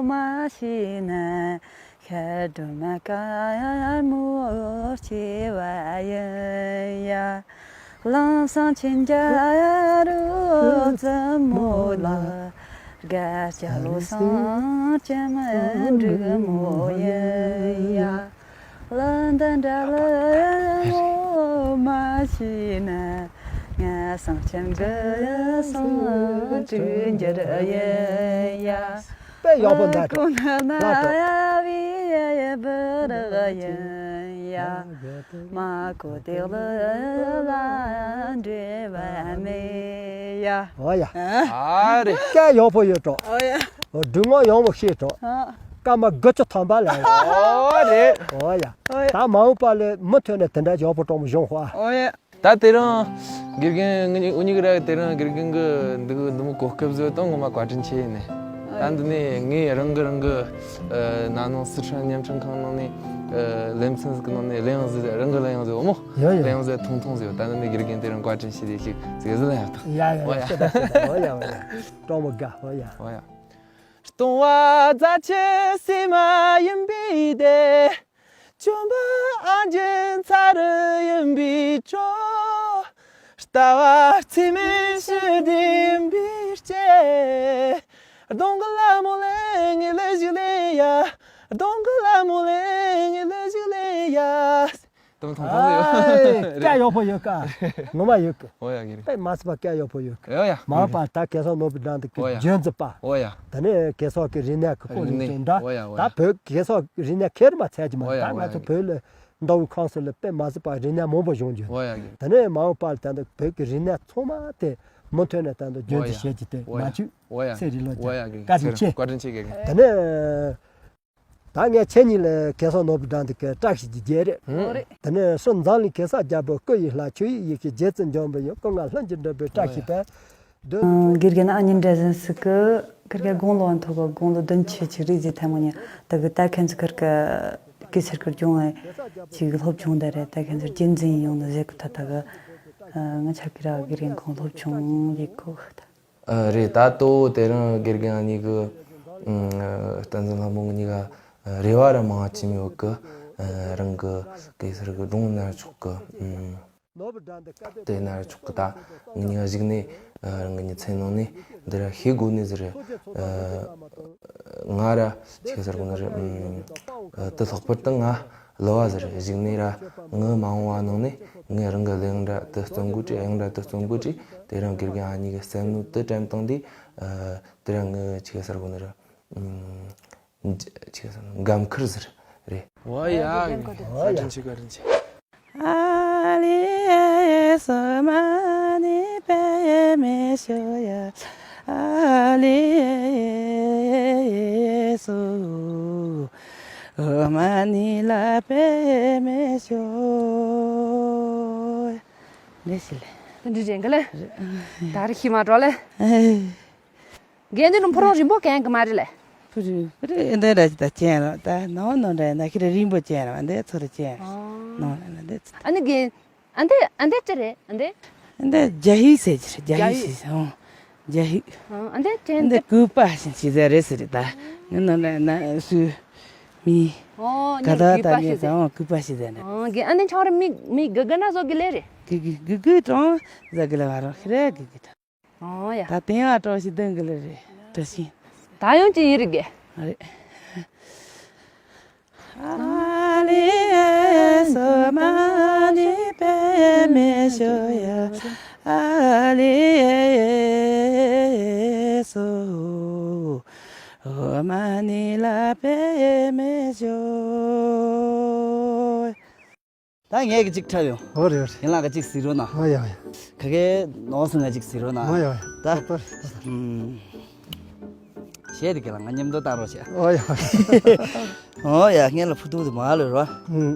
མ་ཤེས་ན། ཤར་སྒྲོལ་མ་དཀར་མོ་སྐྱེ་བ་ཡིན་ཡ། གླིང་བཟང་ཆེན་རྒྱལ་རོ་བཙུན་མོ་ལ། དགའ་སྐྱ་ལོ་སང་ཅན་མ་འབྲུག་མོ་ཡིན་ཡ། ལ་འདི་འདྲ་ལ་ངོ་མ་ཤེས་ན། ང་སང་ཅན་གི་སང་དུ་འགྱུར་ཡིན་ཡ། དཔེ་ཡག་པོ་འདུག་གོ། ལ་ལ་ཡ་བི་ཡ་ཡ་བི་ར་ཡིན་ཡ། མ་གོ་དེ་ལ་ལ་འདྲེ་བ་མེད་ཡ། ཨོ་ཡ། ཨ་རེད། སྐད་ཡག་པོ་ཡོད་འགྲོ། ཨོ་ཡ། འབྲུག་ངག་ཡག་པོ་ཤེས་འགྲོ། ཨ། སྐར་མ་དགུ་བཅུ་ཐམ་པ་ལ། ཨོ་རེད། ཨོ་ཡ། ཨོ་ཡ། ད་མ་འོངས་པ་ལ་མུ་མཐུད་ནས་དེ་འདྲ་ཡག་པོ་སྤྲོ་མོ་བྱུང་ཧོ། ཨོ་ཡ། ད་དེ་རིང་དགེ་རྒན་ངི་འུ་གཉིས་ཀྱི་ར་དེ་རིང་དགེ་རྒན་གྱི་འདི་གི་འདི་མོ་གོ་སྐབས་བཟོས་དང་ངོ་མ་བཀའ་དྲིན་ཆེ་ཡིན་ནས། ད་འདི་ནས་ངས་རང་གི་རང་གི་ན་ནིང་སི་ཁྲོན་བརྙན་འཕྲིན་ཁང་ནང་ནས་ལེ་ཚན་ཟིག་གི་ནང་ནས་གླེང་ཟིག་རང་གི་གླེང་ཟིག་འོ་མོ། ཡ་ཡ། གླེང་ཟིག་ཐུང་ཐུང་ཟིག་ད་འདི་ནས་དགེ་རྒན་དེ་རིང་བཀའ་དྲིན་ཆེ་ལས་ཞིག་ཟིག་ཟིག་ལ་ཡ་ཐག་ཡ་ཡ་ཡ། ཤེས་ད་ཤེས་ད། ཨོ་ཡ་ཨོ་ཡ། སྤྲོ་མོ་དགའ། ཨོ་ཡ། ཨོ་ཡ། སྟོང་བ་རྫ་ཆུ་བསིལ་མ་ཡིན་པའི་སྡེ། བཅོམ་པ་ཨ་འཇམ་ཚ་རུ་ཡིན་པའི་ཁྲོད། ལྟ་བ་ཚིག་མེད་ཞི་བདེ་ཡིན་པའི་སྐྱེ། གདོང་གི་ལ་མོ་ལེ་ངའི་ལས་ཞིག་ལས་ཡ། གདོང་གི་ལ་མོ་ལེ་ངའི་ལས་ཞིག་ལས་ཡ། དུམ་ཐོང་ཐོང་ཡོད། ཨ་ཡེ། སྐད་ཡག་པོ་ཡོད་ཀ། ངོ་མ་ཡོད་ཀི། ཨོ་ཡ་གི་རེད། དཔེ་མ་སྲིད་པ་སྐད་ཡག་པོ་ཡོད་ཀི། ཨོ་ཡ། མ་འོངས་པར་ད་གེ་སར་ནོར་བུ་སྒྲ་འདི་ཀི། ཨོ་ཡ། རྒྱུན་འཛིན་པ། ཨོ་ཡ། དེ་ནས་གེ་སར་གི་རིག་གནས་ཀི་སྐོར་རིག་གནས། ལས་ཀྱང་འདྲ། ཨོ་ཡ་ཨོ་ཡ། ད་བོད་གེ་སར་གི་རིག་གནས་ཁེར་མ་ཚད་ཀྱི་མ། ཨོ་ཡ་ད་ང་ཚོ་བོད་ལ་མདོ་དབུས་ཁམས་གསུམ་ལ་དཔེ་མ་སྲིད་པ་རིག་གནས་མང་པོ་བྱུང་རྒྱུ། ཨོ་ཡ་གི། དེ་ནས་མ་འོངས་པར་ད་ལྟ་བོད་ཀྱི་རིག་གནས་ཚང་མ་དེ་མུ་མཐུད་ནས་ད་ལྟ་རྒྱུན་འཛིན་བྱེད་ཀྱི་དེ། ཨོ་ཡ། མ་བཅུག་ཨོ་ཡ། ཚེ་རིང་ལོ་ཨོ་ཡ་རྒྱལ། གི། བཀའ་དྲིན་ཆེ། བཀའ་དྲིན་ཆེ་གི། དེ་ནས། ད་ངས་ཁྱེད་གཉིས་ལ་གེ་སར་ནོར་བུ་སྒྲ་འདི་གི་བཀྲ་ཤིས་ཀྱི་རྒྱལ་རེད། ཨོ་རེད། དེ་ནས་སུ་འཛམ་གླིང་གེ་སར་རྒྱལ་པོ་སྐུ་ཡི་ལྷ། ཆོས་ཡི་ཡེ་ཤེས་རྗེ་བཙུན་འཇམ་པའི་དབྱངས། སྐུ་ལྔ་ལྷུན་གྱིས་འགྲིབ་པའི་བཀྲ་ཤིས་དཔལ། དགེ་རྒན་ཨ་ཉི་འདྲ་ཟིན་སི་ཀི་ཁིར་ཀ་དགུང་ལོ་ཐོག་ག་དགུང་ལོ་བདུན་ཅུ་ཅིག་རེད་ཟེར་ཐལ་མོ་ཉ། ད་གི་ད་ཁན་ཚི་ཁིར་ཀ་གེ་སར་ཀིར་ཀྱོང་ཨེ་ཅིག་སློབ་ཆུང་ད་རེད། ད་ཁན་ཚི་རྒྱུན་འཛིན་ཡོང་ནི་ཟེར་གི་ད་ད་གི་ང་ཆ་གི་ར་དགེ་རྒན་ཁོང་སློབ་ཆུང་ཡིག་གོ་ད། ཨ་རེད། ད་ལྟོ་དེ་རིང་དགེ་རྒན་གཉིས་ཀྱི་ཨ་བསྟན་འཛིན་ལྷ་མོ་གཉིས་ཀ་རེ་བ་ར་མང་ཆེ་མེད་གི། ཨ་རང་གི་གེ་སར་གི་སྒྲུང་ན་ཆོག་གི། ཨ་དེ་ན་ཆོག་གི། ད་ངེད་གཉིས་ཀ་གཞུག་ནས་ཨ་རང་གི་མྱི་ཚེ་ནང་ནས་འདི་ར་ཤེས་དགོས་ནི་ཟེར། ཨ་ང་ར་ཆི་ཟེར་དགོས་ནི་རེད། ཨ་དེ་ལྷག་པར་དུ་ང་གླུ་བ་ཟེར། གཞུག་ནས་ར་ངའི་མ་འོངས་པ་ནང་ནས་ངས་རང་གི་གླུ་དབྱངས་འདྲ་དེ་རྩོམ་དགོས་དྲི། དབྱངས་འདྲ་དེ་རྩོམ་དགོས་དྲི། དེ་རིང་དགེ་རྒན་ཨ་ཉི་གི་སེམས་ནོར་དེ་དྲན་བཏང་དུས། ཨ་དེ་རིང་ངའི་ཆི་ཟེར་དགོས་ནི་རེད། ཨམ་ཆི་ཟེར་དགོས་ནི། འགན་ཁུར་ཟེར་རེད། ཨོ་ཡ། བཀའ་དྲིན་ཆེ། བཀའ་དྲིན་ཆེ། ཨ་ལི་ཡེ་སོ་མ་ནི་པེ་མེ་ཤོ་ཡ། ཨ་ལི་ཡེ་སོ་མ་ནི་ལ་པེ་མེ་ཤོ་ཡ། འདི་ཞིག་ལས། འདི་རེད་ག་ལེ། ད་རེ་ཤི་མ་འགྲོ་ལེ། རྒན་འདི་ནི་ཕོ་རོག་རིན་པོ་གན་གི་མ་རེད་ལེ། རི་རི་འདི་འདྲ་ཅིག་ད་ཅན་ར་ད་ནང་ནང་འདྲ་ན་ཁྱེད་རིང་པོ་ཅན་ར་འདི་ཚོ་ར་ཅན་ར་ནང་ལ་འདི་ཚོ། ཨ་ནི་གི་ཨ་འདི་ཨ་འདི་ཅི་རེད་ཨ་འདི། འདི་རྒྱ་ཧི་ཟེར་གྱི་རེད། རྒྱ་ཧི་ཟེར་ཨང་། རྒྱ་ཧི། ཨ་འདི་ཅན་འདི་གུས་པ་ཞིག་བྱེད་ཟེར་རེད་ཟེར་རེད་ད། ངི་ནང་ལ་ན་སུ་མི་ཨོ་ག་ད་ད་ནི་ཟེར་ཨང་གུས་པ་ཞིག་ཟེར་ནས། ཨང་གི་ཨ་འདི་ཆང་ར་མི་མི་གི་གི་ན་བཟོ་གི་ལེ་རེད། གི་གི་གི་གི་གྲོང་ཟ་གི་ལ་བ་རོ་ཁི་རེ་གི་གི་ད། ཨོ་ཡ། ད་དེང་ཨ་གྲོགས་ཤིག་ལྡན་གི་ལེ་རེད་གྲོགས་ཤིག་ད་ཡོང་ཅི་ཡིན་རི་གེ། ཨ་རེད། ཨ་ལེ་སོ་མ་ནི་པེ་མེ་ཤོ་ཡ། ཨ་ལེ་སོ་མ་ནི་ལ་པེ་མེ་ཤོ། ད་ངས་གི་གཅིག་འཁྲབ་ཡོང་། ཧོ་རེ་ཧོ་རེ། ཡིན་ལ་ག་གཅིག་གཟིགས་རོགས་གནང་། ཧོ་ཡ་ཧོ་ཡ། ག་གེ་ནོར་སོང་ང་གཅིག་གཟིགས་རོགས་གནང་། ཧོ་ཡ་ཧོ་ཡ། ད་ཏོག་ཏོག་ཨུམ། གཞས་དེ་ག་ལ་ང་མཉམ་དུ་བཏང་རོགས་བྱས། ཧོ་ཡ་ཧོ་ཡ། ཧོ་ཡ་ངས་ལ་ཕུ་ཐུག་དེ་མ་ལོས་རོ། ཨུམ།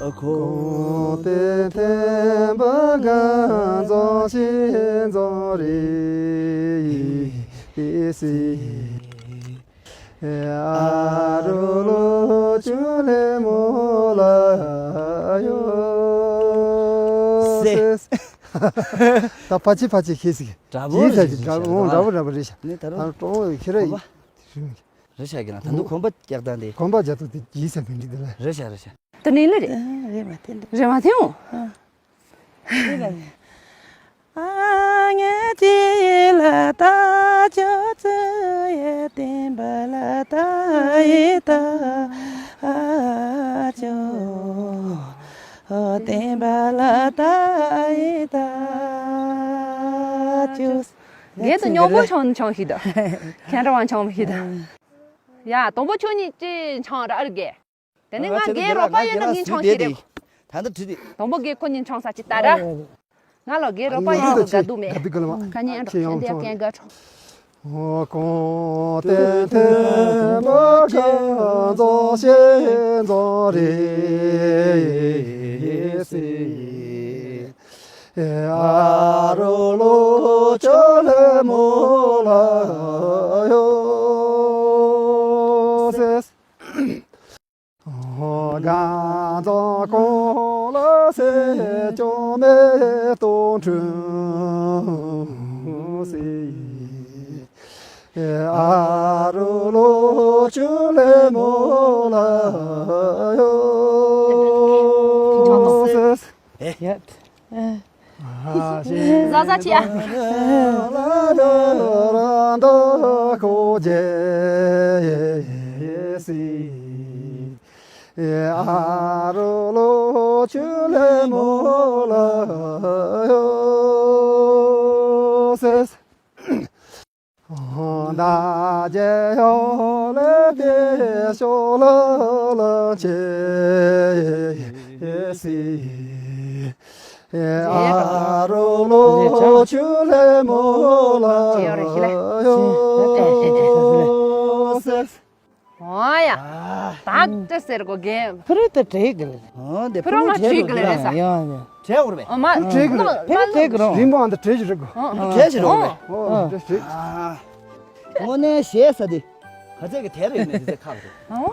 ཨ་ཁོ། གོང་དེ་ཐེམ་པ་གང་རྫོང་ཤིང་རྫོང་རེད་སི། ཨ་རོ་ལོ་ཅུ་ལེ་མོ་ལ་ཡོ་སེ། ད་ཕ་ཅི་ཕ་ཅི་ཁེ་སི། འདྲ་པོ་ཡིན་ས་རེད་ཅིག་འདྲ་པོ་འདྲ་པོ་འདྲ་པོ་རེད་ཤག་ནི་ད་རུང་ད་ཀྲོང་ཁྱེད་ར་གོམ་པ་རེད་ཤག་གི་ན་ད་དུང་གོམ་པ་རྒྱག་སྟངས་དེ། གོམ་པ་རྒྱག་སྟངས་དེ་ཡིན་ས་མི་འགྲིག་དེ་ལ། རེད་ཤག་རེད་ཤག་དེ་ནི་ལེ་རེད། རེད་མ་དེ་འདྲ། རེད་མ་དེ་འོང་། ཨ་ངེ་ཅི་ལ་ད་ཅོ་ཙི་ཡེ་ཏིན་པ་ལ་ད་ཡི་ད་ཨ་ཅོ། ཨོ་ཏིན་པ་ལ་ད་ཡི་ད་ཅོ། ངེད་དུ་ཉོག་པོ་ཆང་ཆང་ཞིག་ད། ཁྱེད་རང་ཆང་ཞིག་ད། ཡ་དང་པོ་ཁྱོད་གཉིས་ཅི་ཆང་ར་ཨར་གེ། དེ་ནས་ང་རྒན་རོགས་པ་ཡིན་ན་ངས་ཆང་ཞིག་རེད། ད་འདི་བྲིས་ཏེ། དང་པོ་རྒན་ཁོ་གཉིས་ཆང་ས་ཅི་ལྟ་ར། ང་ལ་རྒན་རོགས་པ་ཡིན་ན་དགའ་སྡུག་མེད། དགའ་སྡུག་ག་ལ་མ། ཁ་ཉན་རོགས་ཁྱེད་ཡང་ཆང་། ཀན་ཀན་ག་ཆང་། ཨོ་གོང་ཏེ་ཐེ་མ་ག་ཛོ་ཤེ་ཛོ་རེ་སི། ཨ་རོ་ལོ་ཅོ་ལེ་མོ་ལ་ཡོ་སེ། གང་ཙམ་གོང་ལ་སེ་ཅོ་མེ་ཏོ་འཁྲུན་སི། ཨ་རོ་ལོ་ཅུ་ལེ་མོ་ལ་ཡོ་སེ། ཡ། ཟ་ཟ་ཆི་ཡ། ཨ་རོ་ལོ་ཅུ་ལེ་མོ་ལ་ཡོ་སེ། ད་ཇེ་ཡོ་ལེ་ཏེ་ཤོ་ལ་ལ་ཅེ་སི། ཨ་རོ་ལོ་ཅུ་ལེ་མོ་ལ་ཡོ་སེ། ཨོ་ཡ། ད་ཏི་ཟེར་གོ་གེ། ཕུ་རུ་ཏི་བྲེག་གི་ལེ། ཨོ་དེ་ཕུ་རུ་མ་བྲེག་གི་ལེ་རེད་ས། ཡ་ཡ། བྲེག་གོ་རེད་པས། ཨོ་མ་ཕུ་རུ་བྲེག་གི་རེད། ཕུ་རུ་བྲེག་གི་རེད། རིང་པོ་ཨ་འདི་བྲེག་གི་རེད་གོ། བྲེག་གི་རེད་པས། ཨོ་དེ་བྲེག། དངོས་གནས་ཞེ་ས་དེ། ཁ་ཚད་ཀྱི་དལ་རེད་མེད་དེ་ཚད་ཁག་རེད། ཨོ།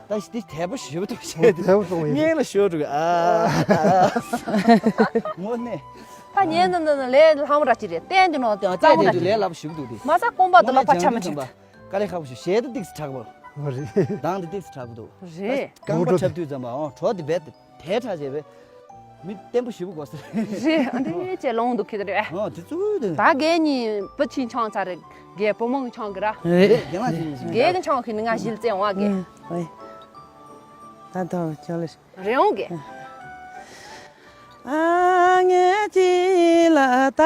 ད་ཞི་དེ་དལ་པོ་ཞེ་པོ་འདུག་ཞེ་དེ། དལ་པོ་གཏོང་ཡིན། སྙིང་ལ་ཞོ་འགྲོ་གི་ཨ། དངོས་གནས། ད་ཉན་ནོ་ནོ་ནོ་ལས་ལྷམ་ར་ཅི་རེད་བསྟན་གྱི་ནོ་དེ་ཡང་རྩ་བོ་ར་ཅི་རེད། ལས་སླ་པོ་ཞེ་པོ་འདུག་དེ། མ་ས་ཀོང་པ་དུ་ལ་ཕ་ཆ་མ་ཆུ། དཀའ་ལས་ཁག་པོ་ཞིག་ཞལ་དུ་ཏིག་སི་དྲག་པོ། རེད། མདང་དུ་ཏིག་སི་དྲག་པོ་འདུག་རེད། རྐང་པ་འཁྲབ་དུས་ཙམ་པ་ཨོ་གྲོ་དེ་རྦད་དེ་དྲག་བྱས་པས། མི་བརྟན་པོ་ཞེ་པོ་དགོས་ས་རེད། རེད། ཨ་འདི་ཅེ་ལོང་འདུག་ཁྱེད་རེད། ཨོ་དེ་ཙུ་དེ། ད་རྒན་གཉིས་བུ་ཆིན་ཆང་ཚ་རེད། རྒན་བུ་མོ་ཆང་གི་ར། རེད་རྒན་ལགས་ཆིན་ཆང་། རྒན་གི་ཆང་ཁི་ནི་ང་ཞིལ་ཙེ་འོང་བ་རྒན། ཨེ་ད་ད་ཅོ་ལེ། རེད་འོང་རྒན། ཨ་ངེ་ཅི་ལ་ད་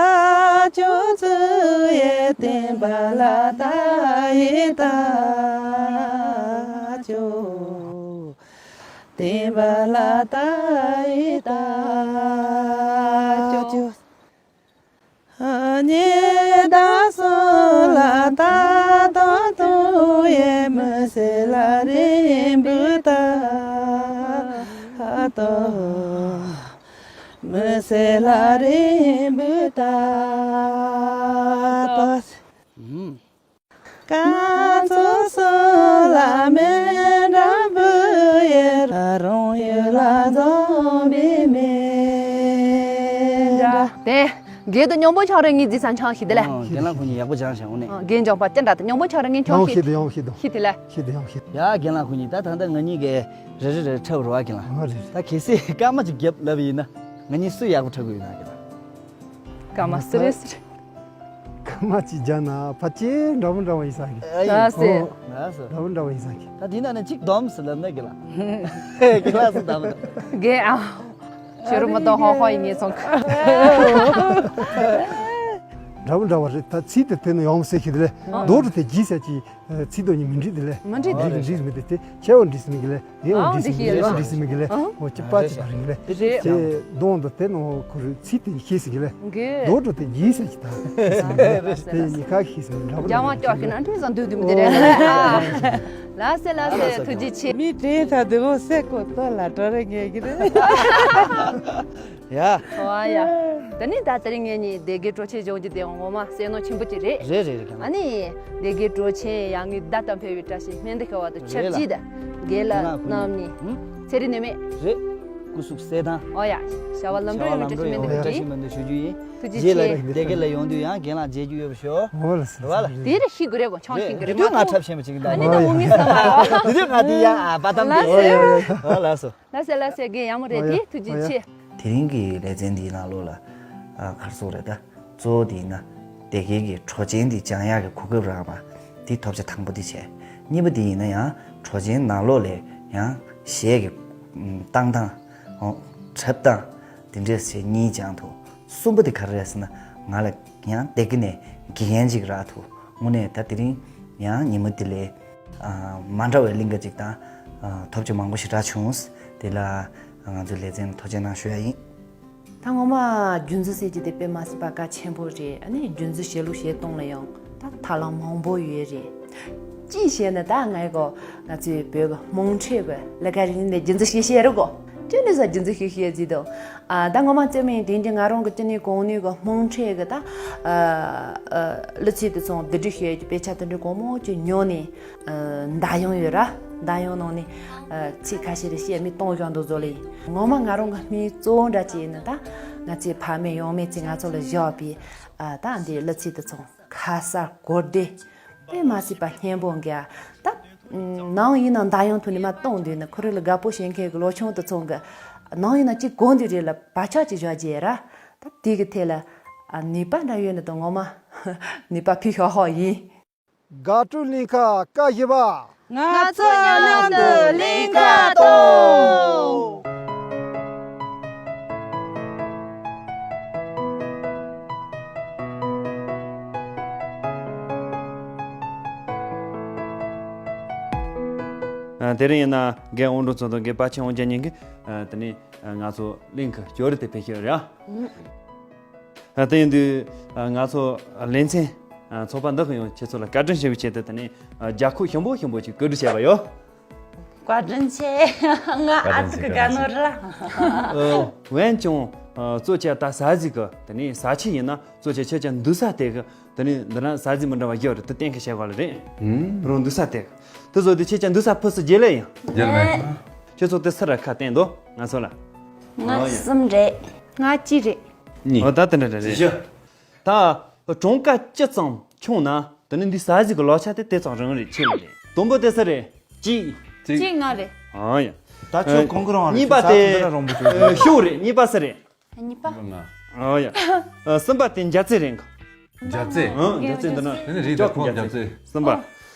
ཅོ་ཙུ་ཡེ་ཏིན་པ་ལ་ད་ཡི་ད་ཅོ། ཏིན་པ་ལ་ད་ཡི་ད་ཅོ། ཉེ་ད་སོ་ལ་ད་དོ་དོ་ཡེ་མི་སེ་ལ་རིན་བུ་ད་དོ། མི་སེ་ལ་རིན་བུ་ད་དོ། ཀ་ཙོ་སོ་ མེ་འདྲ་བུ་ཡི་རང་ཡུལ་ལ་འཛོམས་པའི་མེ་འདྲ། དེ། རྒན་དང་སྙིང་པོ་ཆང་རེ་ངའི་རྫི་ས་འཆང་ཤི་དེ་ལ། ཨོ། རྒན་ལགས་ཁོ་གཉིས་ཡག་པོ་སྦྱངས་ཤག་འོ་ནས། ཨོ། རྒན་སྦྱངས་པ་ཅི་འདྲ་དང་སྙིང་པོ་ཆང་རེ་ངའི་འཆང་ཡང་ཤི། ཤི་དེ་ཡང་ཤི་དང་། ཤི་དེ་ལ། ཤི་དེ་ཡང་ཤི། ཡ་རྒན་ལགས་ཁོ་གཉིས་ད་ད་ལྟ་ང་གཉིས་ཀྱི་རེ་རེ་རེ་འཁྲབ་རོགས་རྒན་ལགས། ཨོ་རེད། ད་གལ་སྲིད་སྐར་མ་གཅིག་བརྒྱབ་ལབ་ཡིན་ན་ང་གཉིས་སུ་ཡག་པོ་འཁྲབ་གི་ཡོད་ན་རྒན་ལགས། སྐར་མ་སུ་རེད་སུ་རེད། སྐར་མ་གཅིག་བརྒྱབ་ན་ཕལ་ཆེར་འདྲ་པོ་འདྲ་པོ་ཡིན་ས་གི། ཨ་ཡིན། ལགས་སེ། ཨོ། ལགས་སོ། འདྲ་པོ་འདྲ་པོ་ཡིན་ས་གི། ད་དེ་ན་ནི་གཅིག་བསྡོམས་སུ་ལབ་ན་རྒན་ལགས། རྒན་ལགས་སུ་བསྡོམས་ན། རྒན་ཨ། ཁྱོད་རུ་མི་གཏོང་ཧོ་ཧོ་ཡིན་ངེས་སོང་། འདྲ་པོ་འདྲ་པོ་རེད། ད་ཚིག་དེ་དེ་ནི་ཡོང་སེ་ཤི་དེ་ལས། ཨ། རྡོ་རུ་དེ་རྒྱས་ཟེར་གྱི། ཚིག་དོན་གཉིས་མི་འགྲིག་དེ་ལས། མི་འགྲིག་དེ། འགྲིག་འགྲིག་མི་དེ་དེ་ཆེ་བ་འགྲིག་སེ་མི་གི་ལས། རེ་བ་ཨང་འགྲིག་དེ་སེ་ཡོད། ལས། འགྲིག་སེ་མི་གི་ལས། ཨང་། འོ་ཅི་པ་ཅི་པ་རིང་ལས། རེད། དེ་གདོང་དུ་དེ་ནང་ཁུ་རུ་ཚིག་དེ་ཤེས་སེ་གི་ལས། འགྲིག་རྡོ་རུ་དེ་རྒྱས་ཟེར་གྱི་ད། དེ་གཉིས་ཀ་ཤེས་སེ་འདྲ་པོ་རྒྱ་མ་ཀྱོག་ཤི་ན་འགྲིག་སང་དུ་དུ་མི་དེ་རེད། ལགས་སེ་ལགས་སེ། ཐུགས་རྗེ་ཆེ། མི་དྲན་ཐ་དེ་བོ་སེ་ཀོ་ཏོ་ལ་ཏོ་རེ་ངེས་གི་རེད། ཡ། ཨོ་ཡ། ད་ནི་ད་དེ་རིང་ངེད་གཉིས་སྡེ་དགེ་སྤྲོ་ཆེན་གཞུང་གི་སྡེ་དབང་ངོ་མ་སེམས་ནོར་ཆེན་པོ་ཅིག་རེད། རེད་རེད་རེད། ཨ་ནི། སྡེ་དགེ་སྤྲོ་ཆེན་ཡ་ངའི་བརྡ་དང་ཕེབས་པའི་བཀྲ་ཤིས་སྨན་འདི་ཤོར་བ་དང་ཆབས་ཅིག་ད། རྒན་ལགས་རྣམ་གཉིས། ཚེ་རིང་ནུས་མེད། རེད། སྐུ་གཟུགས་གསལ་ཐང་། ཨོ་ཡ། བྱ་བ་ལམ་འགྲོ་ཡོང་བའི་བཀྲ་ཤིས་སྨན་འདི་ཞུ་རྒྱུ་ཡིན། ཐུགས་རྗེ་ཆེ། རྗེས་ལ་སྡེ་དགེ་ལ་ཡོང་དུས་ཡང་རྒན་ལགས་མཇལ་རྒྱུ་ཡོད་པ་ཤོག་ཨོ་ལ་སི། རེད་བ་ལ། དེ་རེ་ཤི་དགོས་རེད་གོ་ཆང་ཤི་དགོས་རེད་མ་གཏོགས། ང་འཁྲབ་ཤེས་མ་བྱེད་ཀྱི་ཨ་ནི་ད་ངུ་ངི་ས་མ། དེ་དུས་ང་དེ་ཡ་ཨ་པ་དམ་དེ། ལགས་སོ། ཨོ་ལགས་སོ། ལགས་སེ་ལགས་སེ། རྒན་ཡག་མོ་རེད་དེ། ཐུགས་རྗེ་ཆེ། དེ་རིང་གི་ལེ་ཚན་འདིའི་ནང་ལོགས་ལ་ཨ་ག་རེ་ཟེར་དགོས་རེད་ད། གཙོ་བོ་དེ་ཡིན་ན་སྡེ་དགེ་གི་གྲོགས་ཆེན་དེ་སྦྱང་ཡག་གི་གོ་སྐབས་རག་པ་དེ་ཐོབ་ཆ་དང་པོ་དེ་བྱས། གཉིས་པ་དེ་ཡིན་ན་ཡང་གྲོགས་ཆེན་ནང་ལོགས་ལ་ཡང་གཞས་ཀྱི་བཏང་སྟངས་ཨོ་འཁྲབ་སྟངས་དེ་འདྲས་བྱས་གཉིས་སྦྱང་ཐུབ། གསུམ་པ་དེ་ག་རེ་རེད་ཟེར་ན་ང་ལ་ཡང་སྡེ་དགེ་ནས་དགེ་རྒན་ཅིག་རག་ཐུབ། དངོས་གནས་ད་དེ་རིང་ཡང་ཉིན་མོ་དེ་ལས་མ་འདྲ་བའི་གླིང་ག་ཅིག་དང་ཐོབ་ཆ་མང་པོ་ཞེ་དྲག་བྱུང་། དེ་ལ་ང་ཚོའི་ལེ་ཚན་ཐུགས་རྗེ་གནང་ཞུ་ཡ་ཡིན། ད་ངོ་མ་རྒྱུན་འཛིན་ཟེར་གྱི་དེ་དཔེ་མ་སྲིད་པ་གལ་ཆེན་པོ་རེད། ཨ་ནི་རྒྱུན་འཛིན་བྱེད་ལུགས་བྱེད་སྟངས་ལ་ཡང་ད་ཐབས་ལམ་མང་པོ་ཡོད་རེད། ཅི་བྱས་ན་ད་ང་གོ་ང་ཚོའི་བོད་ཀྱི་དམངས་ཁྲོད་ཀྱི་ལས་ཀ་རིག་གནས་རྒྱུན་འཛིན་བྱེད་ཤེས་རེད་གོ་ཅི་ནས་ཟ་རྒྱུན་འཛིན་བྱེད་ཤེས་ཟིག་དང་། ཨ་ད་ངོ་མ་རྩེད་མོ་ཡིན་དེ་འདྲ་ང་རང་གི་ཅི་ནས་གོང་ནས་གི་དམངས་ཁྲོད་ཀྱི་ད་ཨ་ཨ་གླུ་ཚིག་དེ་ཚོ་བསྡུ་སྒྲིག་བྱེད་རྒྱུ་དཔེ་ཆ་དེ་འདྲ་གོ་མོ་ཅིག་ཉོ་ནས། མདའ་ཡང་ཡོད་ར། མདའ་ཡང་ནང་ནས་ཚིག་ཁ་ཤས་རེ་བཤད་མི་གཏོང་བཞག་འདུག་བཟོ་ལེ་ཡིན། ངོ་མ་ང་རང་གི་སྨིན་གཙོ་བོ་འདྲ་ཅིག་ཡིན་ན་ད་ང་ཚོའི་ཕ་མེས་ཡང་མེས་ཚོས་ང་ཚོ་ལ་བཞག་པའི་ད་འདིའི་གླུ་ཚིག་དེ་ཚོ་ཁ་གསལ་གོ་བདེ་དཔེ་མ་སྲིད་པ་སྙན་པོ་འགའ་ད་ནང་ཡིན་ན་མདའ་ཡང་ཐོན་ནས་མ་གཏོང་འདུག་ན་ཁོ་རེ་ལ་དགའ་པོ་བྱེད་མཁན་གྱི་ལོ་ཆུང་དེ་ཚོ་གི་ནང་ཡིན་ན་གཅིག་གོ་འདུག་རེད་ལ་བག་ཆགས་ཅིག་བཞག་རྗེས་ར་ད་དེ་གི་ཐད་ལ་ནུས་པ་འདྲ་ཡོད་ན་ད་ངོ་མ་ནུས་པ་ཕུལ་ཤོག་ཧོ་ཡིན། དགའ་སྤྲོའི་གླིང་ག་སྐབས་བཞི་པ། ང་ཚོ་མཉམ་དུ་གླིང་ག་གཏོང་། ཨ། དེ་རིང་ཡིན་ན་རྒན་དབང་སྒྲོན་ཚང་དང་རྒན་དཔལ་ཆེན་དབང་རྒྱལ་གཉིས་ཀྱིས་ཨ་དེ་ནས་ཨ་ང་ཚོ་གླིང་ག་སྐྱོར་རེ་དེ་ཕེབས་ཤིག་རེད་ཨ། ཨ། དེ་ཡིན་དུས་ཨ་ང་ཚོ་ཨ་ལེ་ཚན་ཨ་ཚོགས་པ་འདི་གི་ཡང་ཁྱེད་ཚོ་ལ་བཀའ་དྲིན་ཆེ་བའི་ཆེད་དུ་དེ་ནས་ཨ་རྒྱབ་ཁུག་ཞིམ་པོ་ཞིམ་པོ་ཅིག་བཀོད་སྒྲིག་བྱས་པ་ཡོད། བཀའ་དྲིན་ཆེ། ང་ཨ་ཙི་གི་དགའ་ནོར་ར། ཨ། འོན་ཀྱང་ཨ་གཙོ་ཆེ་ད་ཟ་ཟིག་གི་དེ་ནས་ཟ་ཆས་ཡིན་ན་གཙོ་ཆེ་ཁྱེད་ཅག་འདུག་ས་དེ་གི་དེ་ནས་འདི་ན་ཟ་ཟིག་མི་འདྲ་བ་ཡོད་རེད། དེ་གཏན་འཁེལ་བྱས་པ་ལ་རེད། ཨུམ། རང་འདུག་ས་དེ་གི་དེ་ཚོ་དེ་ཁྱེད་ཅག་འདུག་ས་ཕུ་སུ་རྗེས་ལས་ཡིན། རྗེས་ལས། ཁྱེད་ཚོ་དེ་སུ་ར་ཁ་བསྟན་འདུག་ང་ཚོ་ལ། ང་གསུམ་རེད། ང་གཅིག་རེད། གཉིས། འོ་ད་དེ་འདྲ་འདྲ་རེད། བཞི། ད་གྲངས་ཀ་ཅི་ཙམ་ཆུང་ན་དེ་ནི་འདི་ཟ་ཟིག་གི་ལག་ཆ་དེ་དེ་ཙམ་རིང་རེད། ཆེ་རེད། དང་པོ་དེ་སུ་རེད། གཅིག་གཅིག་ང་རེད། ཨ་ཡ། ད་ཁྱོད་གང་གི་རང་རེད། གཉིས་པ་དེ་ཤོག་རེད། གཉིས་པ་སུ་རེད། གཉིས་པ། ཨ་ཡ། གསུམ་པ་དེ་འཇའ་ཚེ་རེད། འཇའ་ཚེ། ཨ། འཇའ་ཚེ་འདི་ན། དེ་ནི་རེད། ད་ཁོང་འཇའ་ཚེ། གསུམ་པ།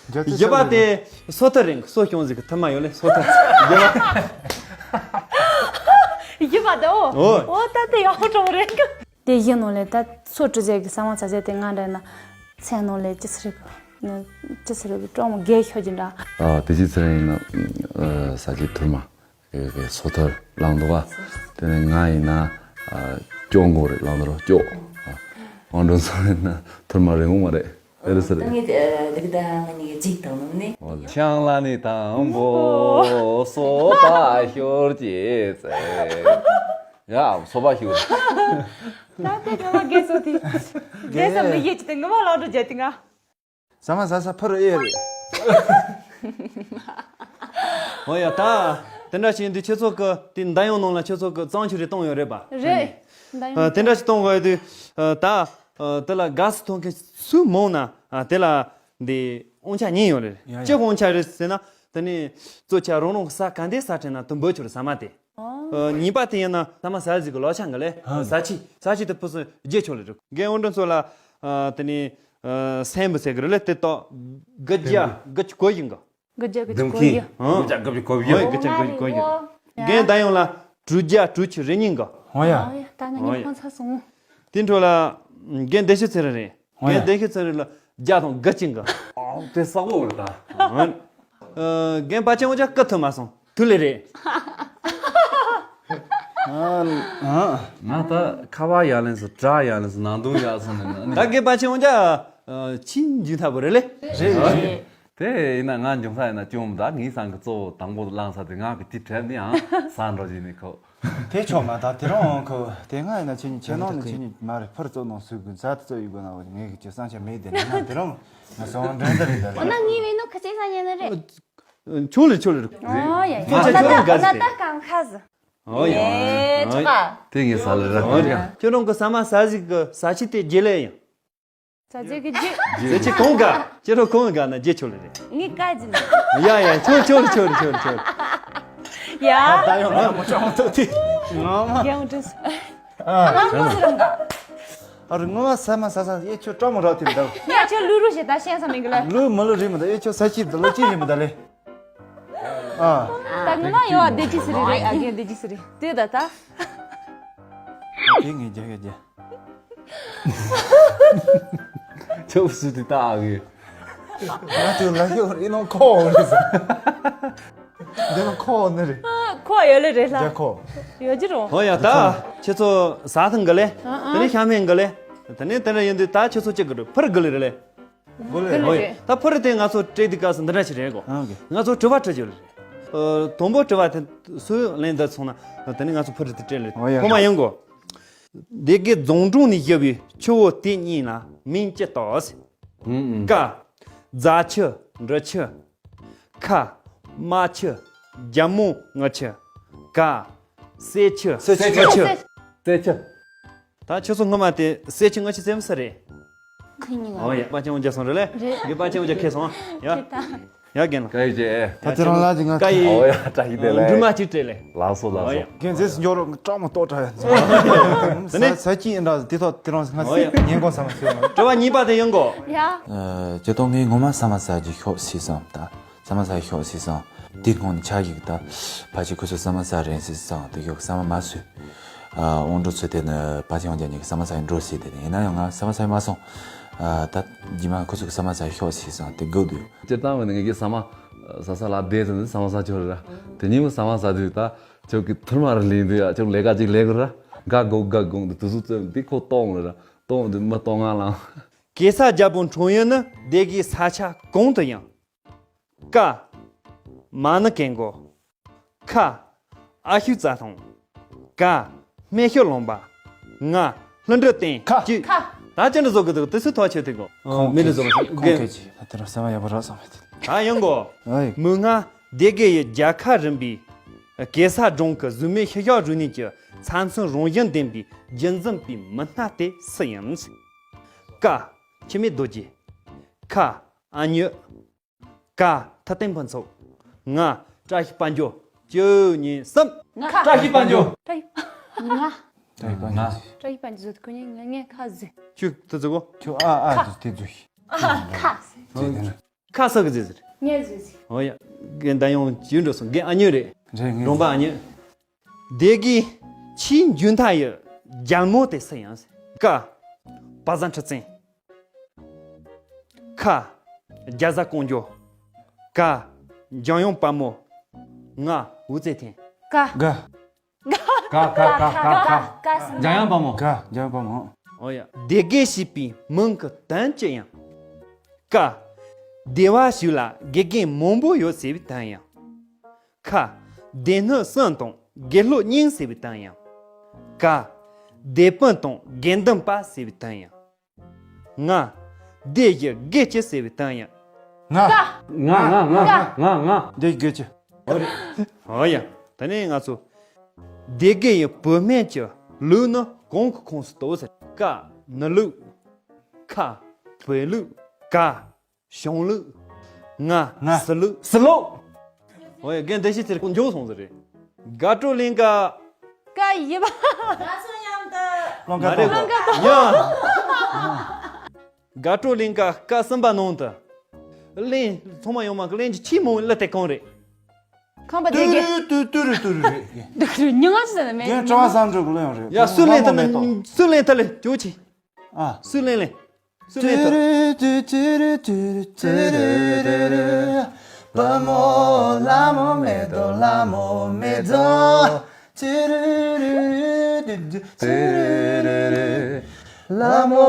བཞི་པ་དེ་སོ་ཐར་རེད། སོ་ཤོང་ཟིག་གི་ཐུར་མ་ཡོད་ལེ། སོ་ཐར། བཞི་པ། བཞི་པ་དེ་འོ། འོ། འོ་ད་དེ་ཡག་པོ་གྲོགས་རེད། དེ་བཞི་ནང་ལས་ད་སོ་བཀྲུ་རྫས་ཀྱི་ཟ་མ་ཟ་རྫས་དེ་ང་འདྲ་ན་ཚལ་ནང་ལས་ཅི་ཟེར་གི་ཅི་ཟེར་གི་གྲོགས་མོ་རྒས་ཤོས་ཀྱི་འདྲ། ཨ། དེ་ཅི་ཟེར་ཡིན་ན་ཟ་རྫས་ཐུར་མ། ཨེ། སོ་ཐར་བླངས་འདུག་ག་དེ་ནས་ང་ཡིན་ན་ཨ་སྐྱོ་མགོ་རེད། བླངས་འདུག་རོ་སྐྱོ། ཨ། དབང་སྒྲོན་ཚང་ཡིན་ན་ཐུར་མ་རིང་མོ་མ་རེད། ཨེ་རེད་ས་རེད། ད་ངས་ལེགས་ད་ང་གཉིས་ཀྱི་ཅིག་དང་ནང་ནས། ཆང་ལ་ནི་དང་པོ་སོ་པ་ཤོར་གྱི་ཚེ། ཡ་སོ་པ་ཤོར། ད་དེ་ངོ་མ་རྒས་སོ་དེ། རྒས་སམ་ལ་ཡེ་ཅི་དེ་ངོ་མ་ལག་འགྲོ་རྒྱ་དེ་ང་། ཟ་མ་ཟ་ས་ཕར་ཨེ་རེད། ཨོ་ཡ་ད། དེ་འདྲ་བྱས་དུས་ཁྱེད་ཚོ་གི་དེ་མདའ་ཡོང་ནང་ལ་ཁྱེད་ཚོ་གི་གཙང་ཆུ་རེ་གཏོང་ཡོད་རེད་པ། རེད། མདའ་ཡོང་ཨ། དེ་འདྲ་ཞིག་གཏོང་དགོས་དུས་ཨ། ད་ཨ། དེ་ལ་དགའ་བསུ་ཐོབ་མཁན་སུ་མང་ན་ཨ། དེ་ལ་འདི་དབང་ཆ་ཉན་ཡོད་རེད། ཡ་ཡ། ཅི་དབང་ཆ་རེད་ཟེར་ན། དེ་ནས་གཙོ་ཆེ་རང་རང་གི་ས་ག་འདི་ས་ཁྲལ་ན་དུ་འབོད་ཆོག་རེད་ཟ་མ་དེ། ཨོ། ཨ། གཉིས་པ་དེ་ཡིན་ན་ཐ་མ་ཟ་ཟིག་གི་ལོ་ཆ་འགའ་ལས་ཧ། ཟ་ཆི་ཟ་ཆི་དེ་ཕུ་སུ་བརྗེ་ཆོག་ལེ་རེད། རྒན་དབང་སྒྲོན་ཚོ་ལ་ཨ། དེ་ནས་ཨ། སེམས་པ་ཟེར་གི་རེད་ལེ། དེ་ཏོ་དགུ་བརྒྱ་དགུ་བཅུ་གོ་བཞི་འགའ། དགུ་བརྒྱ་དགུ་བཅུ་གོ་བཞི། ཨ། དགུ་བརྒྱ་དགུ་བཅུ་གོ་བཞི། ཨོ་དགུ་བརྒྱ་དགུ་བཅུ་གོ་བཞི། ཨོ། རྒན་ད་ཡོང་ལ་དྲུག་བརྒྱ་དྲུག་ཅུ་རེ་གཉིས་འགའ། ཧོ་ཡ། ཨོ་ཡ་ད་ང་ཨོ་ཡ། གཉིས་ཕོན་ཚ་སོང་། དེ་འཕྲོ་ལ་རྒན་བདེ་ཤོད་ཚེ་རིང་རེད། ཧོ་ཡ། རྒན་བདེ་ཤོད་ཚེ་རིང་ལ་བརྒྱ་དང་དགུ་གཅིག་འགའ། ཨོ་དེ་ས་འོག་རེད་ད། ཨ། ཨ། རྒན་པ་ཆེན་འོ་ཅག་སྐུ་ཐོན་མ་སོང་། དུ་ལེ་རེད། ཨ། ཨ། ང་ད་ཁ་བ་ཡར་ལེན་སོང་། བྲག་ཡར་ལེན་སོང་། ནང་དུང་ཡར་སོང་ནས་ད་རྒན་པ་ཆེན་འོ་ཅག་ཨ། ཆིན་འཇུ་ཐབས་རེད་ལེ། རེད་རེད། དེ་ཡིན་ན་ང་འབྱུང་ས་ཡིན་ན་ཅུང་མི་འདུག་ངའི་སང་གི་གཙོ་བོ་དང་པོ་བླངས་ས་དེ་ང་གི་དེ་བྲལ་ནི་ཨང་ས་འགྲོ་བྱས་ནས་ཁོ། དེ་ཆོག་མ་ད་དེ་རང་ཁོ་དེ་ང་ཡིན་ན་ཆེ་ཉིད་ཆེ་ནང་ནས་ཆེ་ཉིད་མ་རེད། ཕར་བཙོ་ནང་སུས་གི་ཟ་དེ་བཙོ་ཡི་དགོས་ན་འོ་ངས་གི་ཅི་སང་ཆ་མེད་དེ་ནས་ང་དེ་རང་ང་སོང་འདྲེན་ད་རེད་ད་རེད། འོ་ན་ངའི་བས་ནོ་ཁ་ཆེ་ས་ཉན་ནི་རེད། ཆུང་ལེ་ཆུང་ལེ་རེད། ཨོ་ཡ་ཁྱོད་ཆ་ཆོག་རང་ག་ཟི་དེ། ད་གང་ཁ་ཟི། ཨོ་ཡ། ཨེ་ཆོག་ག་དེ་ངས་ཟ་ལེ་ར་ཨོ་ཡ། ཁྱོད་རང་གི་ས་མ་ཟ་ཟིག་གི་ས་ཆི་དེ་རྗེ་ལེ་ཡིན། ས་ཆི་གི་རྗེ། ཟེ་ཆི་གང་ག་ཁྱོད་རང་གང་ག་ན་རྗེ་ཆོག་ལེ་རེད། ངའི་ཀ་ཅི་ལ། ཡ་ཡ་ཆོག་ཆོག་ཆོག་ཆོག་ཆོག་ཡ། ད་ཡང་ང་མ་ཆོག་ཐོག་དེ། ང་མ། རྒྱལ་འདྲེས། ཨ་རེ་ངོ་མ་ཟ་མ་ཟ་ས་ཨེ་ཆོ་སྐྲ་མོ་རག་ཐིམ་ད། ངས་ཁྱོད་ལུས་རུ་ཞེ་ད་ཤེས་ས་མིན་གི་ལ། ལུས་མ་ལུས་རེད་མི་ད་ཨེ་ཆོ་ས་ཅི་ད་ལོ་ཅི་རེད་མི་ད་ལེ། ཨ། ད་ངོ་མ་ཡོ་བ་བདེ་ཅི་སི་རི་རེད། ཨ་རྒན་བདེ་ཅི་སི་རི་དེ་ད་ད། དེ་ངས་རྒྱ་ག་རྒྱ། ཆོབ་སུ་དེ་ད་ཨ་གི། ང་དུ་ལ་ཤོར་ཨེ་ནོ་ཁོ་རེད་ས། འདི་ནི་ཁོ་ནི་རེད། ཁོ་ཡོད་ལེ་རེད་ལ། རྒྱ་ཁོ། ཡོད་ཀྱི་རུང་། ཧོ་ཡ་ད། ཁྱེད་ཚོ་ཟ་ཐང་ག་ལེ། ཨ་ཨ། དེ་ནས་ཤ་མེད་ག་ལེ། དེ་ནས་དེ་འདྲ་ཡིན་དུས་ད་ཁྱེད་ཚོ་གཅིག་གི་འགྲོ་ཕུར་ག་ལེ་རེད་ལེ། ག་ལེ་རེད། ད་ཕུར་དེ་ང་ཚོ་སྤྲད་དུས་སྐབས་སུ་འདི་འདྲ་ཞིག་རེད་གོ། ཨ་གི། ང་ཚོ་དྲི་བ་དྲི་རྒྱུ་རེད། ཨ། དང་པོ་དྲི་བ་དེ་སུས་ལན་འདི་སོང་ན་དེ་ནས་ང་ཚོ་ཕུར་དེ་སྤྲད་ལེ། ཨོ་ཡ། ཁོ་མ་ཡིན་གོ། སྡེ་དགེ་རྫོང་དྲུང་ནས་བཞུར་བའི་ཆུ་བོ་དེ་གཉིས་ལ་མིང་ཅི་བཏགས། ཨུ་ཨུ། ཀ། རྫ་ཆུ། འབྲི་ཆུ། ཁ། རྨ་ཆུ། རྒྱལ་མོ་རྔུལ་ཆུ། ག། གསེར་ཆུ། གསེར་ཆུ། རྔུལ་ཆུ། གསེར་ཆུ། ད་ཁྱོད་ཚོ་སྔོན་མ་དེ་གསེར་ཆུ་རྔུལ་ཆུ་ཟེར་མི་ས་རེད། ཁོ་གཉིས་ཀ་ཨོ་ཡ། པ་ཅན་འོ་ཇ་སོང་རེད་ལེ། རེད། དེ་པ་ཅན་འོ་ཇ་ཁེ་སོང་ཡ། ཁེ་ད། ཡ་རྒན་ལགས། ཀ་ཡི་ཅེ། ད་དེ་རང་ལ་ཅིག་ང་ཀ་ཡི། ཨོ་ཡ་བཀྲ་ཤིས་བདེ་ལེགས། འབྲུ་མ་གཅིག་སྤྲད་ལེ། ལགས་སོ་ལགས་སོ། ཨོ་ཡ། རྒན་ཟེར་སུ་འགྱོ་རོགས་ཀྲག་མ་ཏོག་དྲག་ཡ། ད་ནི་ས་ས་ཅི་ཡིན་འདྲ་དེ་ཐོག་དེ་རང་ང་ཨོ་ཡ། ཉན་གོ་ས་མ་ཟེར་བ། དྲི་བ་གཉིས་པ་དེ་ཡོང་གོ། ཡ། ཨ། ཇེ་ཏོ་ངས་ངོ་མ་ཟ་མ་ཟ་རྒྱུ་ཤོག་ཟེར་སོང་ད། ཟ་མ་ཟ་ཤོག་ཟེར་སོང་། དེ་སྔོན་ཆ་ཞིག་ད་ཕ་ཆེ་ཁོ་ཚོ་ཟ་མ་ཟ་རན་ཟེར་སོང་དེ་ཡོག་ཟ་མ་མ་ཟོས། ཨ། དབང་འགྲོ་ཚོ་དེ་ནི་པ་ཅན་ཡང་རྒྱ་ཉིད་ཀྱི་ཟ་མ་ཟ་ཡིན་འགྲོ་ཟེར་དེ་ནི་ཡིན་ན་ཡང་ང་ཟ་མ་ཟ་ཡིན་མ་སོང་། ཨ། ད་རྗེས་མ་ཁོ་ཚོ་གི་ཟ་མ་ཟ་ཤོག་ཟེར་སོང་དེ་དགོས་དུས། སྤྱིར་བཏང་བས་ནི་ངེད་ཀྱི་ཟ་མ་ཟ་ས་ལ་བསྡད་ཟིན་ཟ་མ་ཟ་ཆོག་རེད་ར། དེ་ཉིན་མོ་ཟ་མ་ཟ་དུས་ད་ཁྱོད་ཀྱི་ཐུར་མ་རུ་ལེན་དུས་ཡ་ཁྱོད་ལས་ཀ་ཅིག་ལས་དགོས་ར། འགའ་སྒོ་འགའ་སྒོང་དུ་དུ་སུ་བཙོན་དེ་ཁོ་གཏོང་རེད་ར། གཏོང་དུས་མི་གཏོང་ང་ལང་། གེ་སར་རྒྱལ་པོ་འཁྲུངས་ཡུལ་ནི་སྡེ་དགེའི་ས་ཆ་གང་དུ་ཡང་། ཀ། མ་ཎི་གན་གོ། ཁ། ཨ་ཤུ་རྩྭ་ཐང་། ག། སྨན་ཤོད་ལུང་པ། ང་། ལྷུན་གྲུ་སྟེང་། ཁ། ཅི། ཁ། ད་ཅི་འདྲ་བཟོ་གི་འདུག་དེ་སུ་ཐག་ཆོད་དེ་གོ། ཨོ། མི་ལ་བཟོ་གི་ཁོང་གི་ཅི་ད་དེ་ར་ས་བ་ཡ་བ་ར་སོང་བ་དེ། ད་ཡོང་གོ། ཨོ་ཡ། མིག་སྔར་སྡེ་དགེ་ཡི་རྒྱལ་ཁ་རིམ་པའི་གེ་སར་སྒྲུང་གི་གཟུགས་མེད་ཤུལ་བཞག་རུ་གནས་ཀྱི་ཚབ་མཚོན་རང་བཞིན་ལྡན་པའི་རྒྱུན་འཛིན་པའི་མི་སྣ་དེ་སུ་ཡིན། ཀ། འཆི་མེད་རྡོ་རྗེ། ཁ། ཨ་མྱེས། ག། ཐུབ་བསྟན་ཕུན་ཚོགས། ང་། བཀྲ་ཤིས་དཔལ་འབྱོར། བཅུ་གཉིས་གསུམ། ང་། བཀྲ་ཤིས་དཔལ་འབྱོར། བཀྲ་ཤིས། ང་། བཀྲ་ཤིས་དཔལ་འབྱོར། བཀྲ་ཤིས་དཔལ་འབྱོར་ཁོ་ཉིད་ང་ངས་ཁ་ཟེར། ཁྱོད་ད་ཟེར་གོ། ཁྱོད་ཨ་ཨ་ཁ། ཟེར་དེ་ཟེར། ཁ་ཟེར། ཁ་ཟེར་གི་ཟེར་ཟེར། ངས་ཟེར་ཟེར། ཨོ་ཡ། རྒན་ད་ཡོང་བྱིས་འགྲོ་སོང་རྒན་ཨ་མྱེས་རེད། རེད་ངས་རོང་པ་ཨ་མྱེས། སྡེ་དགེའི་ཆེས་མཇུག་མཐའ་ཡི་རྒྱལ་མོ་དེ་སུ་ཡིན། ཀ། པ་བཟང་ཁྲི་བཙན། ཁ། རྒྱ་བཟའ་ཀོང་ཇོ། ག། འཇམ་དབྱངས་དཔལ་མོ། ང་། ཝུ་ཙེ་ཐེན། ཀ། ག། ཀ་ཀ་ཀ་ཀ་ཀ། འཇམ་དབྱངས་དཔལ་མོ། ག། འཇམ་དབྱངས་དཔལ་མོ། ཨོ་ཡ། སྡེ་དགེ་ཞེས་པའི་མིང་གི་དོན་ཅི་ཡིན། ཀ། སྡེ་བ་ཞིག་ལ་དགེ་རྒན་མང་པོ་ཡོད་ཟེར་བའི་དོན་ཡིན། ཁ། སྡེ་སྣོད་གསུམ་དང་དགེ་སློབ་རྙིང་ཟེར་བའི་དོན་ཡིན། ག། སྡེ་དཔོན་དང་དགེ་འདུན་པ་ཟེར་བའི་དོན་ཡིན། ང་། སྡེ་བཞི་དགེ་བཅུ་ཟེར་བའི་དོན་ཡིན། ང་། ང་ང་ང་ང་ང་། འདི་དགེ་ཆེ། ཨོ་རེད། ཨོ་ཡ། ད་ནི་ང་ཚོ། སྡེ་དགེ་ཡི་བུད་མེད་ཀྱི་ལུགས་ནི་གང་གི་ཁོངས་སུ་གཏོགས་ཟེར། ཀ། ནུ་ལུགས། ཁ། བོད་ལུགས། ག། གཞུང་ལུགས། ང་། ང་། སུ་ལུགས། སུ་ལུགས། ཨོ་ཡ། རྒན་བདེ་སྐྱིད་ཚེ་རིང་མགྱོགས་སོང་ཟེར་རེད། དགའ་སྤྲོ་གླིང་ག་ཀ་ཡི་བ། ང་ཚོ་མཉམ་དུ། ཀློང་མ་རེད་གོ། ཀློང་ཡ། དགའ་སྤྲོ་གླིང་ག་ཀ་གསུམ་པ་ནང་དུ། གླེང་། ཚང་མ་ཡོང་མ་གླེང་གི་ཆེས་མང་བའི་གླུ་དེ་གང་རེད། ཁམས་པ་དེ་གས། ཏུ་རུ་ཏུ་རུ་ཏུ་རུ་རེད། ཏུ་རུ་ཉི་མ་ཟེར་ནས་མེད། རྒན་བཀྲ་བ་བཟང་འགྲོ་གི་གླུ་ཡང་རེད། ཡ་སུ་ལེན་ཐ་ལེ། སུ་ལེན་ཐ་ལེ་ཅོ་ཆི། ཨ། སུ་ལེན་ལེ། སུ་ལེན་ཐ། ཏུ་རུ་ཏུ་རུ་ཏུ་རུ་ཏུ་རུ་རུ། བུ་མོ་ལ་མོ་མེ་ཏོག་ལ་མོ་མེ་ཏོག་ཏུ་རུ་རུ་རུ་ཏུ་རུ་རུ་རུ། ལ་མོ་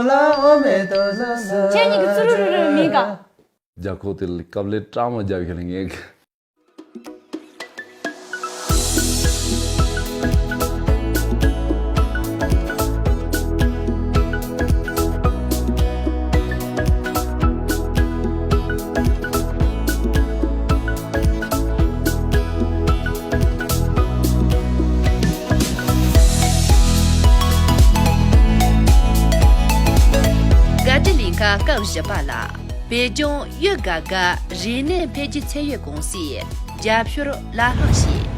ལ་མོ་མེ་ཏོག་ལ་ལ། ཁྱེད་གཉིས་ཀྱི་ཙུ་རུ་རུ་རུ་མིན་ག་རྒྱ་ཁོག་དེ་ལ་ཀབ་ལེ་བཀྲ་མ་རྒྱབ་ཤེས་ལ་ངས། དགའ་སྤྲོ་གླིང་ག་སྐབས་བཞི་པ་ལ། བོད་ལྗོངས་ཡུལ་དགའ་དགའ་རིག་གནས་འཕེལ་རྒྱས་ཚད་ཡོད་ཀུང་སིས་རྒྱབ་སྐྱོར་བླ་ལྷག་བྱས།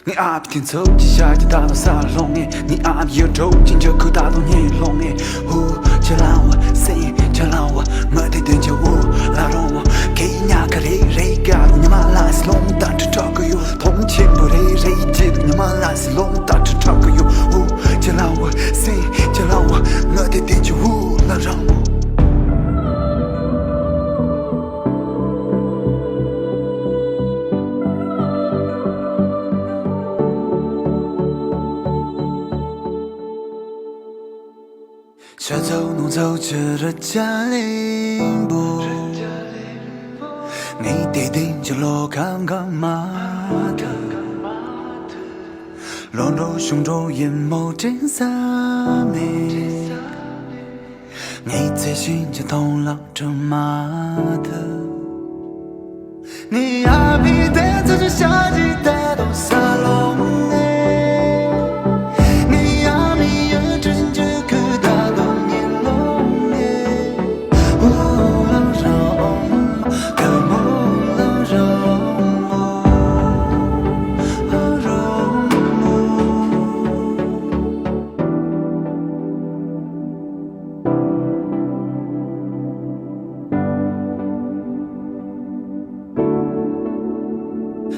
ངའི་ཨ་ཕའི་འཐེན་ཚུགས་ཀྱི་ཞག་གི་ད་ལོ་ས་ལ་ལྷུང་ངེ། ངའི་ཨ་མའི་ཡུལ་གྲུ་གཅིག་འཇུག་ཁུལ་ད་དུང་སྙིང་ལྷུང་ངེ། ཧུ། ཆ་ལང་བ་སེ་ཆ་ལང་བ་ང་དེ་དོན་ཆེ་འུ་ལ་རོང་བ་གེ་ཉག་ག་རེ་རེ་ག་ཉི་མ་ལ་སི་ལོང་ད་ཁྲི་ཁྲག་གི་ཡུ་ཐོང་ཆེན་པོ་རེ་རེ་ཅི་ཉི་མ་ལ་སི་ལོང་ད་ཁྲི་ཁྲག་གི་ཡུ། ཧུ། ཆ་ལང་བ་སེ་ཆ་ལང་བ་ང་དེ་དོན་ཆེ་འུ་ལ་རོང་བ། ཤ་ཚའུ་ནོར་ཚའུ་ཅི་ར་ཅ་ལིང་པོ། ངའི་དེ་དེང་གི་ལོ་ཁམས་གང་མ་ཐུ། ལོ་འགྲོ་གཞུང་འགྲོ་ཡིན་མོ་དྲན་ས་མེད། ངའི་ཚེ་བཞིན་གྱི་མཐོང་ལག་གྲུ་མ་ཐུ། ངའི་ཨ་མའི་དེ་ཚོ་ཞག་གཅིག་ད་དུང་ས་ལོང་ངེ། ངའི་ཨ་མའི་ཡུལ་གྲུ་འཇུག་ཁུལ་ད་དུང་ཉིན་ལོང་ངེ། ཨུ་ལང་རང་། ག་མོ་ལང་རང་། ཨ་རང་།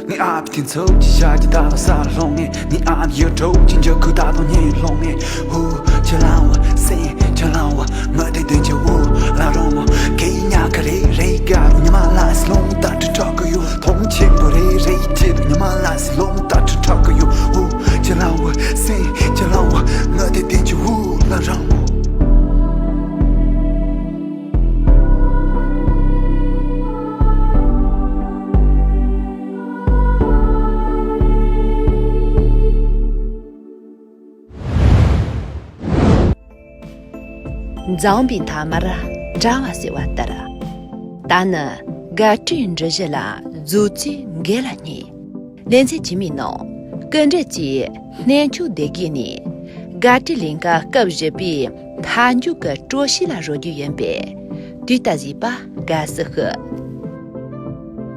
ངའི་ཨ་ཕའི་འཐེན་ཚུགས་ཀྱི་ཞག་གི་ད་ལོ་ས་ལ་ལྷུང་ངེ། ངའི་ཨ་མའི་ཡུལ་གྲུ་གཅིག་འཇུག་ཁུལ་ད་དུང་སྙིང་ལྷུང་ངེ། ཧུ། ཆ་ལང་བ་སེ་ཆ་ལང་བ་ང་དེ་དོན་ཆེ་འུ་ལ་རོང་བ་གེ་ཉག་ག་རེ་རེ་ག་ཉི་མ་ལ་སི་ལོང་ད་ཁྲི་ཁྲག་གི་ཡུ་ཐོང་ཆེན་པོ་རེ་རེ་ཅི་ཉི་མ་ལ་སི་ལོང་ད་ཁྲི་ཁྲག་གི་ཡུ། ཧུ། ཆ་ལང་བ་སེ་ཆ་ལང་བ་ང་དེ་དོན་ཆེ་འུ་ལ་རོང་བ། འཛོམས་པའི་མཐའ་མར་གྲྭ་བ་ཟེར་བ་ལྟར། ད་ནི་དགའ་སྤྲོའི་འབྲུ་གཞི་ལ་མཛོད་རྩིས་འགེལ་ལ་ཉེ། ལེ་ཚན་རྗེས་མའི་ནང་སྐུ་མགྲོན་གྱིས་གནས་མཆོག་སྡེ་དགེ་ནས་དགའ་སྤྲོའི་གླིང་ག་སྐབས་བཞི་པའི་མཐའ་མཇུག་གི་སྤྲོ་ཤེས་ལ་རོལ་རྒྱུ་ཡིན་པས། དུས་ལྟ་གཟིགས་པ་དགའ་བསུ་ཞུ།